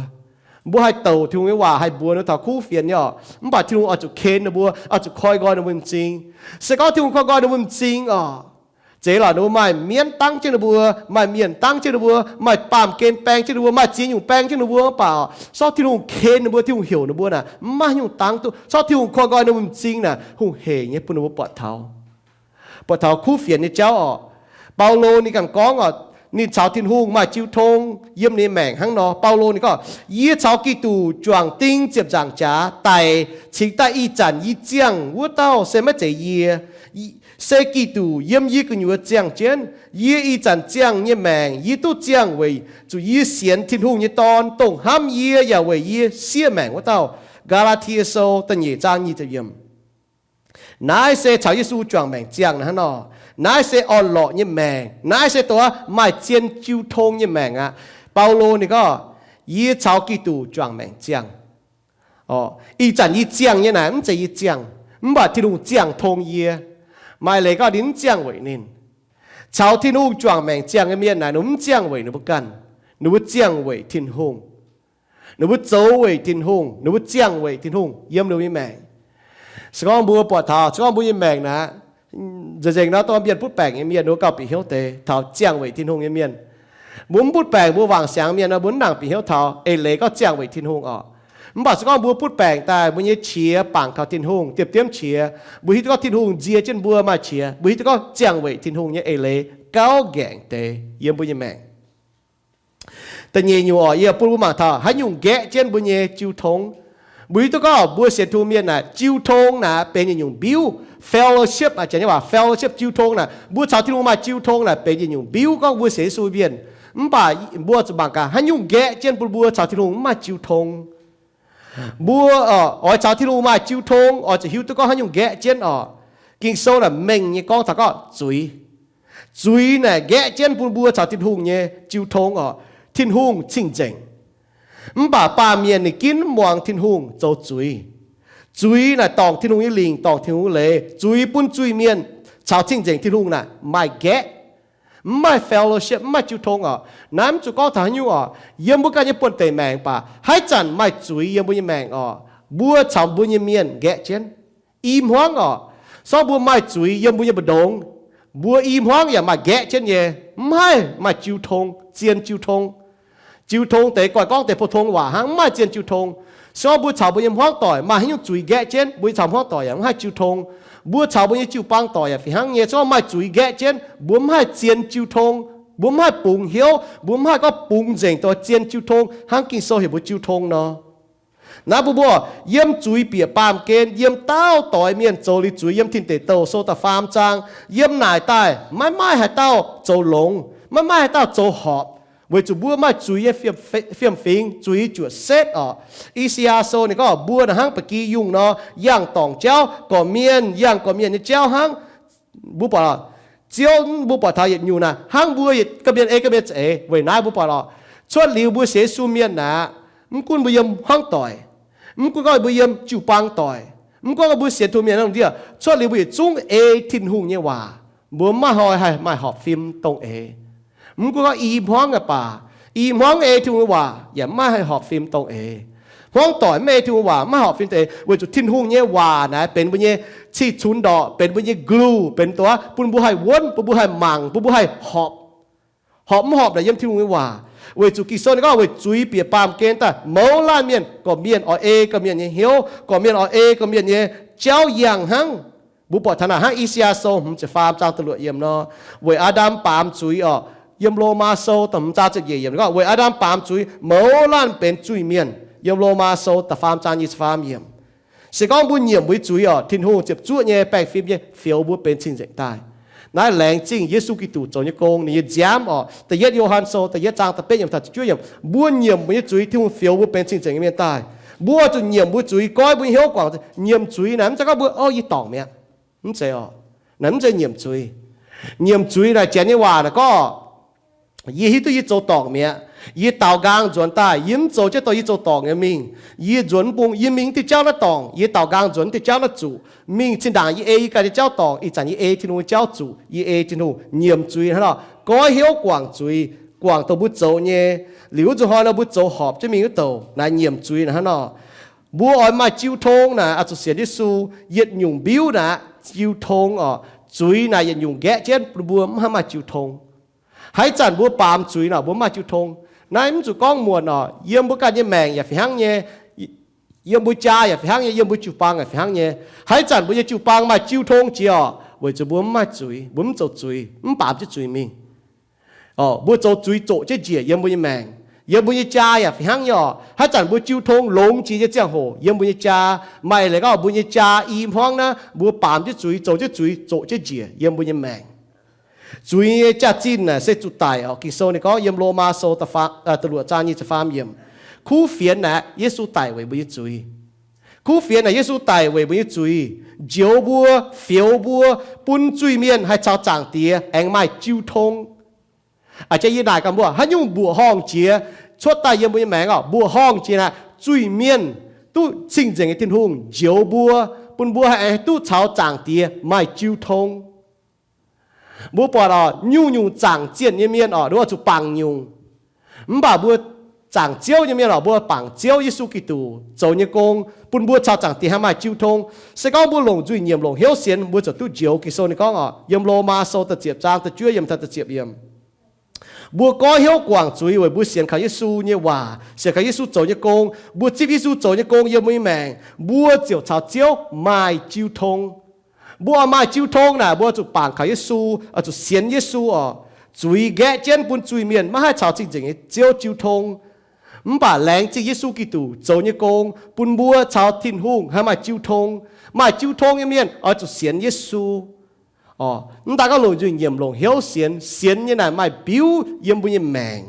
Mbuo haih douc Tin-Hungh nyei waac, haih mbuox ninh taux kuv fienx nyei oc, mv baac Tin-Hungh oix zuqc ken ninh mbuo, oix zuqc koi nqoi ninh mbuo m'zing. Se gorngv Tin-Hungh koi nqoi ninh mbuo m'zing oc, zeiz lorqc, ninh mbuo maaih mienv dangv jienv ninh mbuo, maaih mienh dangv jienv ninh mbuo, maaih baamh gen baeng jienv ninh mbuo, maaih ziex nyungc baeng jienv ninh mbuo, mv baac sorng Tin-Hungh ken ninh mbuo, Tin-Hungh heuc ninh mbuo naaic, mv maaih nyungc dangv duqv. Sorng Tin-Hungh koi nqoi ninh mbuo m'zing naaic, hungh heic nyei bun ninh mbuo buatc taux, buatc taux kuv fienx nyei jauv oc. Baulo ninh ganh gorngv oc, ninh caux Tin-Hungh maaih jiu tong yiem ninh nyei maengc hnangv nor. Baulo ninh gorngv, yie caux Giduc juangc ding ziepc nzaangc jaax daic, cingx daaih ih zanc yie ziangh wuov dauh se maiv zeiz yie, se Giduc yiem yie gu'nyuoz ziangh jienv. Yie ih zanc ziangh nyei maengc yie duqv ziangh weic zuqc yie sienx Tin-Hungh nyei Dorn, dongh hnamv yie yaac weic yie siev maengc wuov dauh. Gaa^laa^tie Sou da'nyeic zaang nyic ziepc yiemc. Naaiv se caux Yesu juangc maengc ziangh naaiv hnangv nor. Naaiv se orn-lorqc nyei maengc. Naaiv se dongh maaih zien jiu tong nyei maengc aqv. Baulo ninh gorngv, yie caux Giduc juangc maengc ziangh. Ih zanc yie ziangh nyei naaic mv zeiz yie ziangh, mv baac Tin-Hungh ziangh tong yie. Maaih leiz gorngv ninh mv ziangh weic ninh. Caux Tin-Hungh juangc maengc ziangh nyei mienh naaic, ninh mv ziangh weic ninh mbuo ganh. Ninh mbuo ziangh weic Tin-Hungh. Ninh mbuo zoux weic Tin-Hungh, ninh mbuo ziangh weic Tin-Hungh yiem ninh mbuo nyei maengc. Se gorngv mbuo buatc taux, se gorngv mbuo nyei maengc naaic, nzengc nzengc nor dongh mienh butv baengc nyei mienh, ninh mbuo gauh bieqc hnyouv deix taux ziangh weic Tin-Hungh nyei mienh. Mbuo mv butv baengc, mbuo wangc siangx mienh nor, mbuo mv nangc bieqc hnyouv taux eix leiz gorngv ziangh weic Tin-Hungh oc. Mv baac se gorngv mbuo butv baengc daaih, mbuo nyei qiex bangc kaux Tin-Hungh, diemv diemv qiex, mbuo hiuv duqv gorngv Tin-Hungh nzie jienv mbuo maaih qiex, mbuo hiuv duqv gorngv ziangh weic Tin-Hungh nyei eix leiz gauh nqaengc deix yiem mbuo nyei maengc. Da'nyeic nyungc oc, yie bun mbuo mangc taux haaix nyungc nqaeqv jienv mbuo nyei jiu tong. Mbuo hiuv duqv gorngv mbuo sienx Tin-Hungh mienh naaic, jiu tong naaic benx yietc nyungc mbiuv. Fellowship, aa, janx nyei waac fellowship, jiu tong naaic, mbuo caux Tin-Hungh maaih jiu tong naaic benx yietc nyungc mbiuv gorngv mbuo sienx Yesu mienh. Mv baac mbuo zuqc mangc gaax haaix nyungc nqaeqv jienv bun mbuo caux Tin-Hungh mv maaih jiu tong. Mbuo oix caux Tin-Hungh maaih jiu tong, oix zuqc hiuv duqv gorngv haaix nyungc nqaeqv jienv oc. Ging-Sou naaic mengh nyei gorngv taux gorngv zuiz. Zuiz naaic nqaeqv jienv bun mbuo caux Tin-Hungh nyei jiu tong oc. Tin-Hungh cing-nzengc. Mv baac baamh mienh ninh ginv mv muangx Tin-Hungh zoux zuiz. Zuiz naaic dorngc Tin-Hungh nyei lingc, dorngc Tin-Hungh nyei leiz. Zuiz bun zuiz-mienh caux cing-nzengc Tin-Hungh naaic maaih nqaeqv. Mv maaih fellowship, mv maaih jiu tong oc. Naaiv mv zuqc gorngv taux haaix nyungc oc. Yiem mbuo ganh nyei buonv-deic maengc baac haaix zanc maaih zuiz yiem mbuo nyei maengc oc, mbuo caux mbuo nyei mienh nqaeqv jienv, i hmuangv oc. Sorng mbuo maaih zuiz yiem mbuo nyei mbu'ndongx, mbuo i hmuangv yaac maaih nqaeqv jienv nyei, mv haih maaih jiu tong, zien jiu tong. Jiu tong deix goiv gorngv deix pou-tong waac hnangv, mv maaih zien jiu tong. Sorng mbuo caux mbuo nyei hmuangv doic maaih haaix nyungc zuiz nqaeqv jienv, mbuo nyei caux hmuangv doic yaac mv haih jiu tong. Mbuo caux mbuo nyei jiu-baang doic yaac fih hnangv nyei. Sorng maaih zuiz nqaeqv jienv, mbuo mv haih zien jiu tong, mbuo mv haih bungx hnyouv, mbuo mv haih gorngv bungx nzengc dongh zien jiu tong hnangv Ging-Sou heuc mbuo jiu tong nor. Naaiv mbuo mbuo yiem zuiz bieqc baamh gen, yiem dauh doix mienh zoux liuz zuiz, yiem Tin Deic Douh Sou da'faam zaang, yiem naaic daaih maiv maaih haaix dauh zoux longx, maiv maaih haaix dauh zoux horpc, weic zuqc mbuo maaih zuiz nyei fiem-fingx, zuiz juoqc setv oc. I^saa^yaa Sou ninh gorngv mbuo naaic hnangv ba'gi yungh nor, yangh dorngc jauv gorqv-mienh, yangh gorqv-mienh nyei jauv hnangv. Mbuo buatc, Ziouv, mbuo buatc taux yietc nyungc naaic hnangv mbuo yietc ga'mienh ei ga'mienh za'eix. Weic naaiv mbuo buatc oc, cuotv liuz mbuo sienx Yesu mienh naaic, mv gunv mbuo yiem hmuangv doic, Mv gunv gorngv mbuo yiem jiu-baang doic, mv gunv gorngv mbuo sienx Tin-Hungh mienh naaiv lungh ndiev, cuotv liuz mbuo yietc zungv ei Tin-Hungh nyei waac, mbuo mv maaih hnoi haih maaih horpc fim dongh eix. Mv gunv gorngv i hmuangv aah baac, i hmuangv ei Tin-Hungh nyei waac yaac mv maaih haih horpc fim dongh eix. Hmuangv doic mv ei Tin-Hungh waac mv maaih horpc fim dongh eix, weic zuqc Tin-Hungh nyei waac naaic benx mbuo nyei cih cunx ndorqc, benx mbuo nyei glue, benx dongh bun mbuo haih wuonv, bun mbuo haih mangc, bun mbuo haih horpc. Horpc mv horpc naaic yiem Tin-Hungh nyei waac. Weic zuqc Ging-Sou ninh gorngv weic zuiz bieqc baamh gen daaih mouz laanh mienh, gorqv mienh oix ei gorqv mienh nyei hnyouv, gorqv mienh oix ei gorqv mienh nyei jauv yangh hnangv. Mbuo buatc taux naaic hnangv I^saa^yaa Sou hmz ziepc faam zaang da'luoqc yiemc nor, weic Aa^ndam baamz zuiz orqc, yiem Lomaa Sou da'hmz zaang ziepc nyeic yiemc gorngv weic Aa^ndam baamz zuiz mouz laanh benx zuiz-mienh, yiem Lomaa Sou da'faam zaang nyic ziepc faam yiemc. Se gorngv mbuo nyiemc mbuo nyei zuiz orqc, Tin-Hungh ziepc zuoqv nyei baengh fim nyei fioux mbuo benx cing-nzengc daaih. Naaiv laengz zingh Yesu Giduc zoux nyei gong, ninh nyei nziaamv orqc, da'yietv Yo^han Sou da'yietv zaang da'betv yiemc taux da'juov yiemc, mbuo nyiemc mbuo nyei zuiz, Tin-Hungh fioux mbuo benx cing-nzengc nyei mienh daaih. Mbuo oix zuqc nyiemc mbuo zuiz, goiv mbuo nyei hnyouv guangc. Nyiemc zuiz naaic mv zeiz gorngv mbuo, o, yie dorngc mi'aqv. Mv zeiz orqc. Naaic mv zeiz nyiemc zuiz. Nyiemc zuiz naaic janx nyei waac naaic gorngv, yie hiuv duqv yie zoux dorngc mi'aqv. Yie daaux nqaang nzuonx daaih, yie mv zoux jienv dongh yie zoux dorngc nyei mingh. Yie nzuonx mv bung, yie mingh diuh jauv naaiv dorngc, yie daaux nqaang nzuonx diuh jauv naaiv zuqc. Mingh zinh ndaangc yie ei yie ganh nyei jauv dorngc, ih zanc yie ei Tin-Hungh nyei jauv zuqc, yie ei Tin-Hungh. Nyiemc zuiz hnangv nor, goiv hnyouv guangc zuiz, guangc dongh mbuo zoux nyei, liuz wuov nzunc hnoi nor mbuo zoux horpc jienv mingh wuov douc, naaiv nyiemc zuiz hnangv nor. Mbuo oix maaih jiu tong naaic oix zuqc sienx Yesu. Yietc nyungc mbiuv naaic jiu tong orqc, zuiz naaic yietc nyungc nqaeqv jienv mbuo mv haih maaih jiu tong. Haaix zanc mbuo baamz zuiz naaic mbuo mv maaih jiu tong. Naaiv mv zuqc gorngv muonc orqc, yiem mbuo ganh nyei maengc yaac fih hnangv nyei, yiem mbuo jaa yaac fih hnangv nyei, yiem mbuo jiu-baang yaac fih hnangv nyei. Haaix zanc mbuo nyei jiu-baang maaih jiu tong jiex orqc, weic zuqc mbuo mv maaih zuiz, mbuo mv zoux zuiz, mv baamz jienv zuiz mingh. Mbuo zoux zuiz zoqc jienv njiec yiem mbuo nyei maengc. Yiem mbuo nyei jaa yaac fih hnangv nyei orqc, haaix zanc mbuo jiu tong longx jiex nyei ziangh hoc yiem mbuo nyei jaa, maaih leiz gorngv mbuo nyei jaa i hmuangv naaiv mbuo baamz jienv zuiz, zoux jienv zuiz zoqc jienv njiec yiem mbuo nyei maengc. Zuiz nyei jaax-zinh naaic se zuqc daic orqc. Ging-Sou ninh gorngv yiem Lomaa Sou da'luoqc zaang nyic ziepc faam yiemc, kuv fienx naaic Yesu daic weic mbuo nyei zuiz. Kuv fienx naaic Yesu daic weic mbuo nyei zuiz, njoux mbuo, fioux mbuo, bun zuiz-mienh haih caux Zaangc Diex aengx maaih jiu tong. A'jang yie naaic gaax mbuo, haaix nyungc mbuoqc horngh jiex cuotv daaih yiem mbuo nyei maengc orqc? Mbuoqc horngh jiex naaic zuiz-mienh duqv cing-nzengc nyei Tin-Hungh njoux mbuo, bun mbuo haih aengx duqv caux Zaangc Diex maaih jiu tong. Mbuo buatc orqc, nyungc-nyungc zaangc zienh nyei mienh orqc, nduov zuqc bangc nyungc. Mv baac mbuo zaangc Ziouv nyei mienh orqc, mbuo bangc Ziouv Yesu Giduc zoux nyei gong, bun mbuo caux Zaangc Diex haih maaih jiu tong. Se gorngv mbuo longc nzuih nyiemc longc hnyouv sienx, mbuo ziouc duqv njoux. Ging-Sou ninh gorngv orqc, yiem Lomaa Sou da'ziepc zaang da'juov yiemc taux da'ziepc yiemc, mbuo goiv hnyouv guangc zuiz weic mbuo sienx kaux Yesu nyei waac, sienx kaux Yesu zoux nyei gong. Mbuo zipv Yesu zoux nyei gong yiem mbuo nyei maengc, mbuo ziouc caux Ziouv maaih jiu tong. Mbuo oix maaih jiu tong naaic, mbuo zuqc bangc kaux Yesu, oix zuqc sienx Yesu orqc. Zuiz nqaeqv jienv bun zuiz-mienh maiv haih caux cing-nzengc nyei Ziouv jiu tong. Mv baac laengz zingh Yesu Giduc zoux nyei gong, bun mbuo caux Tin-Hungh haih maaih jiu tong. Maaih jiu tong nyei mienh oix zuqc sienx Yesu. Mv daaih gorngv longc nzuih nyiemc longc hnyouv sienx, sienx nyei naaic maaih biuv yiem mbuo nyei maengc.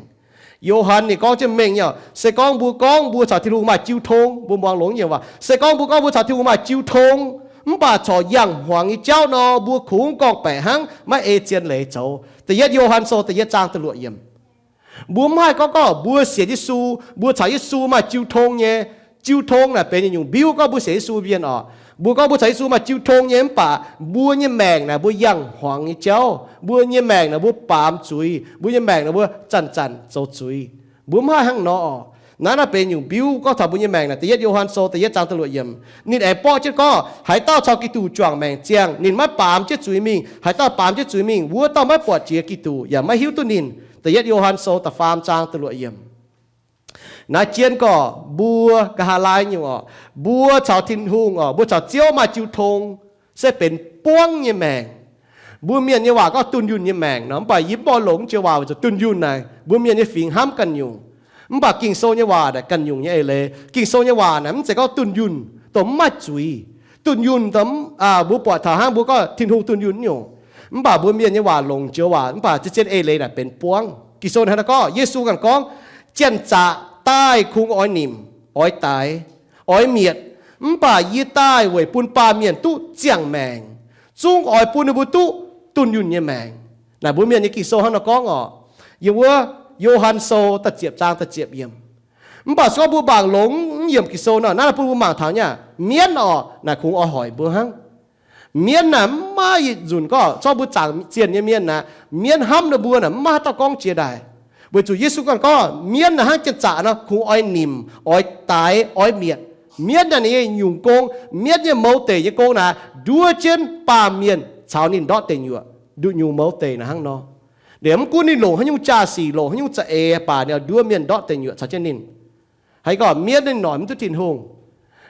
Yo^han ninh gorngv jienv mengh nyei, se gorngv mbuo gorngv mbuo caux Tin-Hungh maaih jiu tong, mbuo muangx longx nyei waac, se gorngv mbuo gorngv mbuo caux Tin-Hungh maaih jiu tong, mv baac corc yangh hmuangx nyei jauv nor, mbuo kungx gorngv-baeqc hnangv, maiv ei zien leiz zoux. Da'yietv Yo^han Sou da'yietv zaang da'luoqc yiemc. Mbuo mv haih gorngv gorngv mbuo sienx Yesu, mbuo caux Yesu maaih jiu tong nyei. Jiu tong naaic benx nyungc mbiuv gorngv mbuo sienx Yesu mienh orqc. Mbuo gorngv mbuo caux Yesu maaih jiu tong nyei, mv baac mbuo nyei maengc naaic mbuo yangh hmuangx nyei jauv. Mbuo nyei maengc naaic mbuo baamz zuiz. Mbuo nyei maengc naaic mbuo zanc-zanc zoux zuiz. Mbuo mv haih hnangv nor orqc. Naaiv naaiv benx nyungc mbiuv gorngv taux mbuo nyei maengc naaic. Da'yietv Yo^han Sou da'yietv zaang da'luoqc yiemc, ninh aengx borqv jienv gorngv, haaix dauh caux Giduc juangc maengc ziangh, ninh maiv baamz jienv zuiz mingh. Haaix dauh baamz jienv zuiz mingh, wuov dauh maiv buatc jiex Giduc yaac maiv hiuv duqv ninh. Da'yietv Yo^han Sou da'faam zaang da'luoqc yiemc. Naaiv jienv gorngv mbuo nqa'haav laai nyungc orqc, mbuo caux Tin-Hungh orqc, mbuo caux Ziouv maaih jiu tong, se benx buangv nyei maengc. Mbuo mienh nyei waac gorngv dunh yunh nyei maengc nor, mv baac yie mv oix longc naaiv joux waac weic zuqc dunh yunh naaic mbuo mienh nyei fingx hnamv ganh nyungc. Mv baac Ging-Sou nyei waac naaic ganh nyungc nyei eix leiz. Ging-Sou nyei waac naaic mv zeiz gorngv dunh yunh dongh mv maaih zuiz. Dunh yunh dongh mv, mbuo buatc taux hnangv mbuo gorngv Tin-Hungh dunh yunh nyungc. Mv baac mbuo mienh nyei waac longc joux waac, mv baac zien-zien eix leiz naaic benx buangv. Ging-Sou hnangv naaiv gorngv, Yesu ganh gorngv, Janx-zaqc daaih kungx oix nimc, oix daix, oix mietc. Mv baac yie daaih weic bun baamh mienh duqv ziangh maengc, zungv oix bun ninh mbuo duqv dunh yunh nyei maengc. Naaic mbuo mienh nyei Ging-Sou hnangv nor gorngv orqc. Yiem wuov Yo^han Sou da'ziepc zaang da'ziepc yiemc. Mv baac se gorngv mbuo mangc longx Mv yiemc Ging-Sou nor, naaiv bun mbuo mangc taux nyei aqv. Mienv orqc, naaic kungx oix hoic mbuo hnangv. Mienv naaic mv maaih yietc nzunc gorngv zorqv mbuo zaangc zienh nyei mienh naaic, mienv hnamv ninh mbuo naaic mv maaih haaix dauh gorngv jiex daaih. Weic zuqc Yesu ganh gorngv mienv naaic hnangv janx-zaqc nor, kungx oix nimc, oix daix, oix mietc. Mienv naaic ninh nyei nyungc gong, mienv nyei mouz deic nyei gong naaic nduov jienv baamh mienh caux ninh ndortv deic nyuoqc. Nduqc nyungc mouz deic naaic hnangv nor. Liemh mv gunv ninh longc haaix nyungc jaa-sic, longc haaix nyungc za'eix, baac ninh oix nduov mienh ndortv deic nyuoqc caux jienv ninh. Haaix gorngv mienv ninh noic mv duqv Tin-Hungh.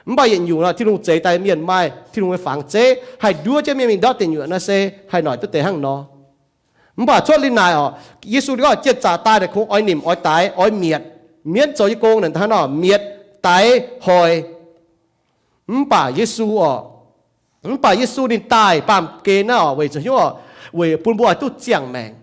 Mv baac yietc nyungc nor, Tin-Hungh zeix daaih mienh maaih Tin-Hungh nyei fangx zeiv, haih nduov jienv mienh mingh ndortv deic nyuoqc naaiv se haih noic duqv deix hnangv nor. Mv baac cuotv liuz naaic orqc, Yesu gorngv janx-zaqc daaih naaic kungx oix nimc, oix daix, oix mietc. Mienv zoux nyei gong naaic hnangv nor, mietc, daix, hoic. Mv baac Yesu orqc, mv baac Yesu ninh daaih baamh gen naaiv orqc, weic zuqc hnyouv orqc, weic bun mbuo haih duqv ziangh maengc.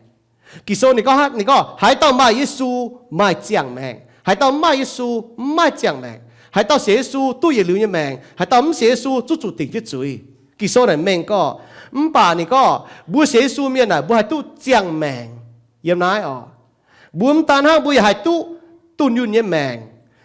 Ging-Sou ninh gorngv, ninh gorngv, haaix dauh maaih Yesu maaih ziangh maengc. Haaix dauh mv maaih Yesu mv maaih ziangh maengc. Haaix dauh sienx Yesu duqv yietc liuz nyei maengc. Haaix dauh mv sienx Yesu zungv zuqc dingc jienv zuiz. Ging-Sou naaic mengh gorngv, mv baac ninh gorngv mbuo sienx Yesu mienh naaic mbuo haih duqv ziangh maengc. Yiem naaiv orqc, mbuo mv daan hnangv, mbuo yaac haih duqv dunh yunh nyei maengc.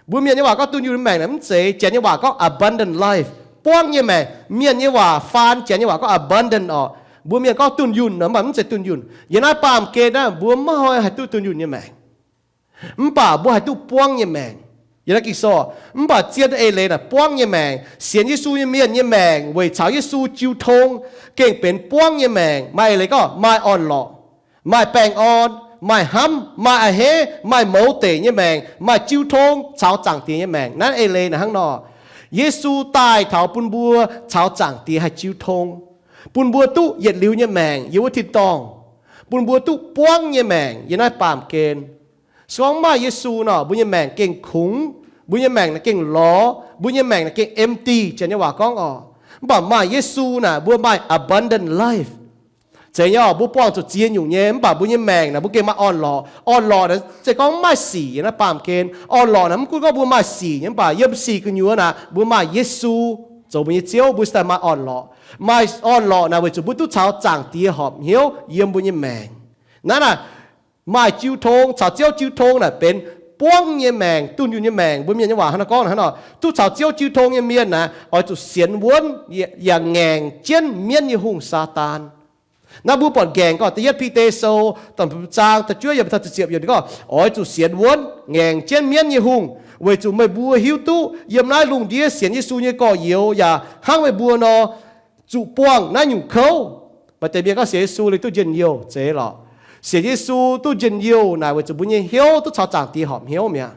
Mbuo mienh nyei waac gorngv dunh yunh nyei maengc naaic mv zeiz, Janx nyei waac gorngv abundant life, buangv nyei maengc. Mienh nyei waac faan Janx nyei waac gorngv abundant orqc. Mbuo mienh gorngv dunh yunh nor, mv baac mv zeiz dunh yunh. Yiem naaiv baamh gen naaiv mbuo maiv haih duqv dunh yunh nyei maengc. Mv baac mbuo haih duqv buangv nyei maengc. Yiem naaiv Ging-Sou, mv baac zien eix leiz naaic buangv nyei maengc, sienx Yesu nyei mienh nyei maengc weic caux Yesu jiu tong, gengh benx buangv nyei maengc. Maaih eix leiz gorngv maaih orn-lorqc, maaih baengh orn, maaih hnamv, maaih a'hneiv, maaih mouz deic nyei maengc, maaih jiu tong caux Zaangc Diex nyei maengc. Naaiv eix leiz naaic hnangv nor. Yesu daaih taux bun mbuo caux Zaangc Diex haih jiu tong, bun mbuo duqv yietc liuz nyei maengc yiem wuov tin-dorngh, bun mbuo duqv buangv nyei maengc yiem naaiv baamh gen. Se gorngv mv maaih Yesu nor, mbuo nyei maengc gengh kungx, mbuo nyei maengc naaic gengh lorz, mbuo nyei maengc naaic gengh empty, Janx nyei waac gorngv orqc. Mv baac maaih Yesu naaic mbuo maaih abundant life. Zeiz nyei orqc, mbuo buangh zuqc ziex nyungc nyei, mv baac mbuo nyei maengc naaic mbuo gengh maaih orn-lorqc. Orn-lorqc naaic se gorngv mv maaih sic yiem naaiv baamh gen. Orn-lorqc naaic mv gunv gorngv mbuo maaih sic nyei, mv baac yiem sic gu'nyuoz naaic mbuo maaih Yesu zoux mbuo nyei Ziouv, mbuo cingx daaih maaih orn-lorqc. Maaih orn-lorqc naaic weic zuqc mbuo duqv caux Zaangc Diex horpc hnyouv yiem mbuo nyei maengc. Naaiv naaic maaih jiu tong, caux Ziouv jiu tong naaic benx buangv nyei maengc, dunh yunh nyei maengc. Mbuo mienh nyei waac hnangv nor gorngv hnangv nor, duqv caux Ziouv jiu tong nyei mienh naaic oix zuqc sienx wuonv yaac ngaengc jienv mienv nyei hungh, Saadaan. Naaiv mbuo buatc nqaengc gorngv da'yietv Bide Sou da'hmz zaang da'juov yiemc taux da'ziepc yiemc gorngv, oix zuqc sienx wuonv ngaengc jienv mienv nyei hungh, weic zuqc meih mbuo hiuv duqv yiem naaiv lungh ndiev sienx Yesu nyei gorx-youz yaac hnangv meih mbuo nor, zuqc buangh naaiv nyungc kouv. Maaih deix mienh gorngv sienx Yesu liuz duqv njien-youh, zeiz lorqc. Sienx Yesu duqv njien-youh naaic weic zuqc mbuo nyei hnyouv duqv caux Zaangc Diex horpc hnyouv mi'aqv.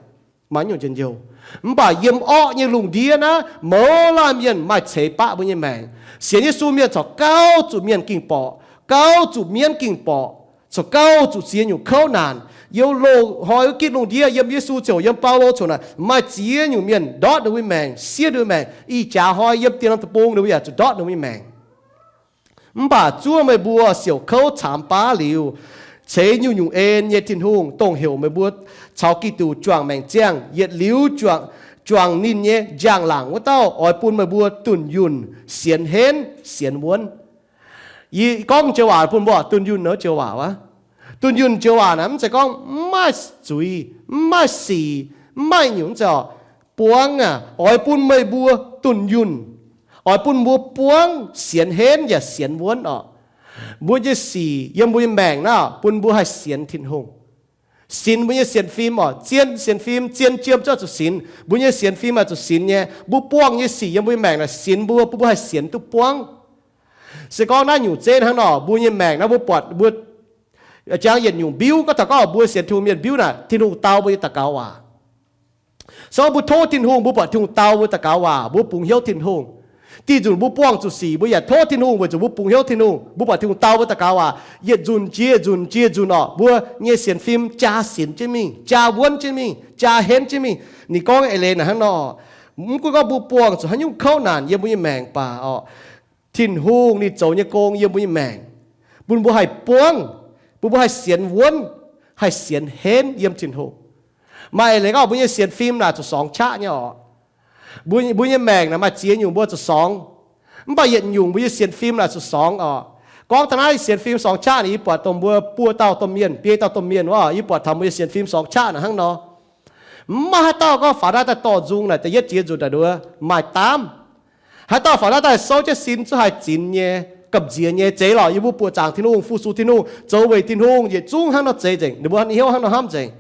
Maaih nyungc njien-youh. Mv baac yiem orqv nyei lungh ndiev naaiv, mouz laanh mienh maaih ceix baqv mbuo nyei maengc. Sienx Yesu mienh corc gauh zuqc mienh ging-borqc, gauh zuqc mienv ging-borqc, corc gauh zuqc ziex nyungc kouv naanc. Yiem loz-hnoi wuov gitv lungh ndiev, yiem Yesu ziouc, yiem Baulo ziouc naaic, maaih ziex nyungc mienh ndortv ninh mbuo nyei maengc, siev ninh mbuo maengc. Ih jaax hnoi yiem dien norm deic-bung ninh mbuo yaac zuqc ndortv ninh mbuo nyei maengc. Mv baac zuov meih mbuo siouc kouv caamx baav liuz, ceix nyungc-nyungc en nyei Tin-Hungh, dongh heuc meih mbuo caux Giduc juangc maengc ziangh, yietc liuz juangc, juangc ninh nyei njang-laangc wuov dauh, oix bun meih mbuo dunh yunh, sienx henv, sienx wuonv. Yie gorngv joux waac bun mbuo, dunh yunh nor joux waac wuov. Dunh yunh joux waac naaic mv zeiz gorngv mv maaih zuiz, mv maaih sic, mv maaih nyungc, mv zeiz orqc. Buangv aac, oix bun meih mbuo dunh yunh, oix bun mbuo buangv sienx henv yaac sienx wuonv orqc. Mbuo nyei sic yiem mbuo nyei maengc naaiv bun mbuo haih sienx Tin-Hungh. Sinx mbuo nyei sienx fim orqc, zien sienx fim, zien jiem zungv zuqc sinx. Mbuo nyei sienx fim oix zuqc sinx nyei. Mbuo buangh nyei sic yiem mbuo nyei maengc naaic sinx mbuo, bun mbuo haih sienx duqv buangv. Se gorngv naaiv nyungc zeiv hnangv nor, mbuo nyei maengc naaiv mbuo buatc mbuo jangx yietc nyungc mbiuv, gorngv taux gorngv mbuo sienx Tin-Hungh mienh mbiuv naaic, Tin-Hungh dau mbuo nyei daux gaux waac. Se gorngv mbuo tov Tin-Hungh, mbuo buatc Tin-Hungh dau mbuo daux gaux waac, mbuo bungx hnyouv Tin-Hungh. Diuh nzunc mbuo buangh zuqc sic, mbuo yaac tov Tin-Hungh weic zuqc mbuo bungx hnyouv Tin-Hungh, mbuo buatc Tin-Hungh dau mbuo daux gaux waac. Yietc nzunc jiex nzunc jiex nzunc orqc, mbuo nyei sienx fim jaa sinx jienv mingh, jaa wuonv jienv mingh, jaa henv jienv mingh. Ninh gorngv eix leiz naaic hnangv nor, mv gunv gorngv mbuo buangh zuqc haaix nyungc kouv naanc yiem mbuo nyei maengc baac orqc, Tin-Hungh ninh zoux nyei gong yiem mbuo nyei maengc, bun mbuo haih buangv, bun mbuo haih sienx wuonv, haih sienx henv yiem Tin-Hungh. Maaih eix leiz gorngv mbuo nyei sienx fim naaic zuqc sorngx qaqv nyei orqc. Mbuo, mbuo nyei maengc naaic maaih ziex nyungc mbuo zuqc sorngx. Mv baac yietc nyungc mbuo nyei sienx fim naaic zuqc sorngx orqc. Gorngv taux naaiv sienx fim sorngx qaqv naaic, yie buatc dongh mbuo buo dauh domh mienh, biei dauh domh mienh wuov, yie buatc taux mbuo nyei sienx fim sorngx qaqv naaic hnangv nor. Mv maaih haaix dauh gorngv faaux naaiv daaih dorh nzung naaic da'yietv jiex nzunc naaic nduov maaih daamv. Haaix dauh faaux naaiv daaih souv jienv sin zuqc haih zinx nyei, gamh nziex nyei, zeiz lorqc. Yie mbuo buoqc zaangc Tin-Hungh, fu-sux Tin-Hungh, zoux weic Tin-Hungh, yietc zungv hnangv nor zeiz nzengc. Ninh mbuo hnyouv hnangv nor hnamv nzengc.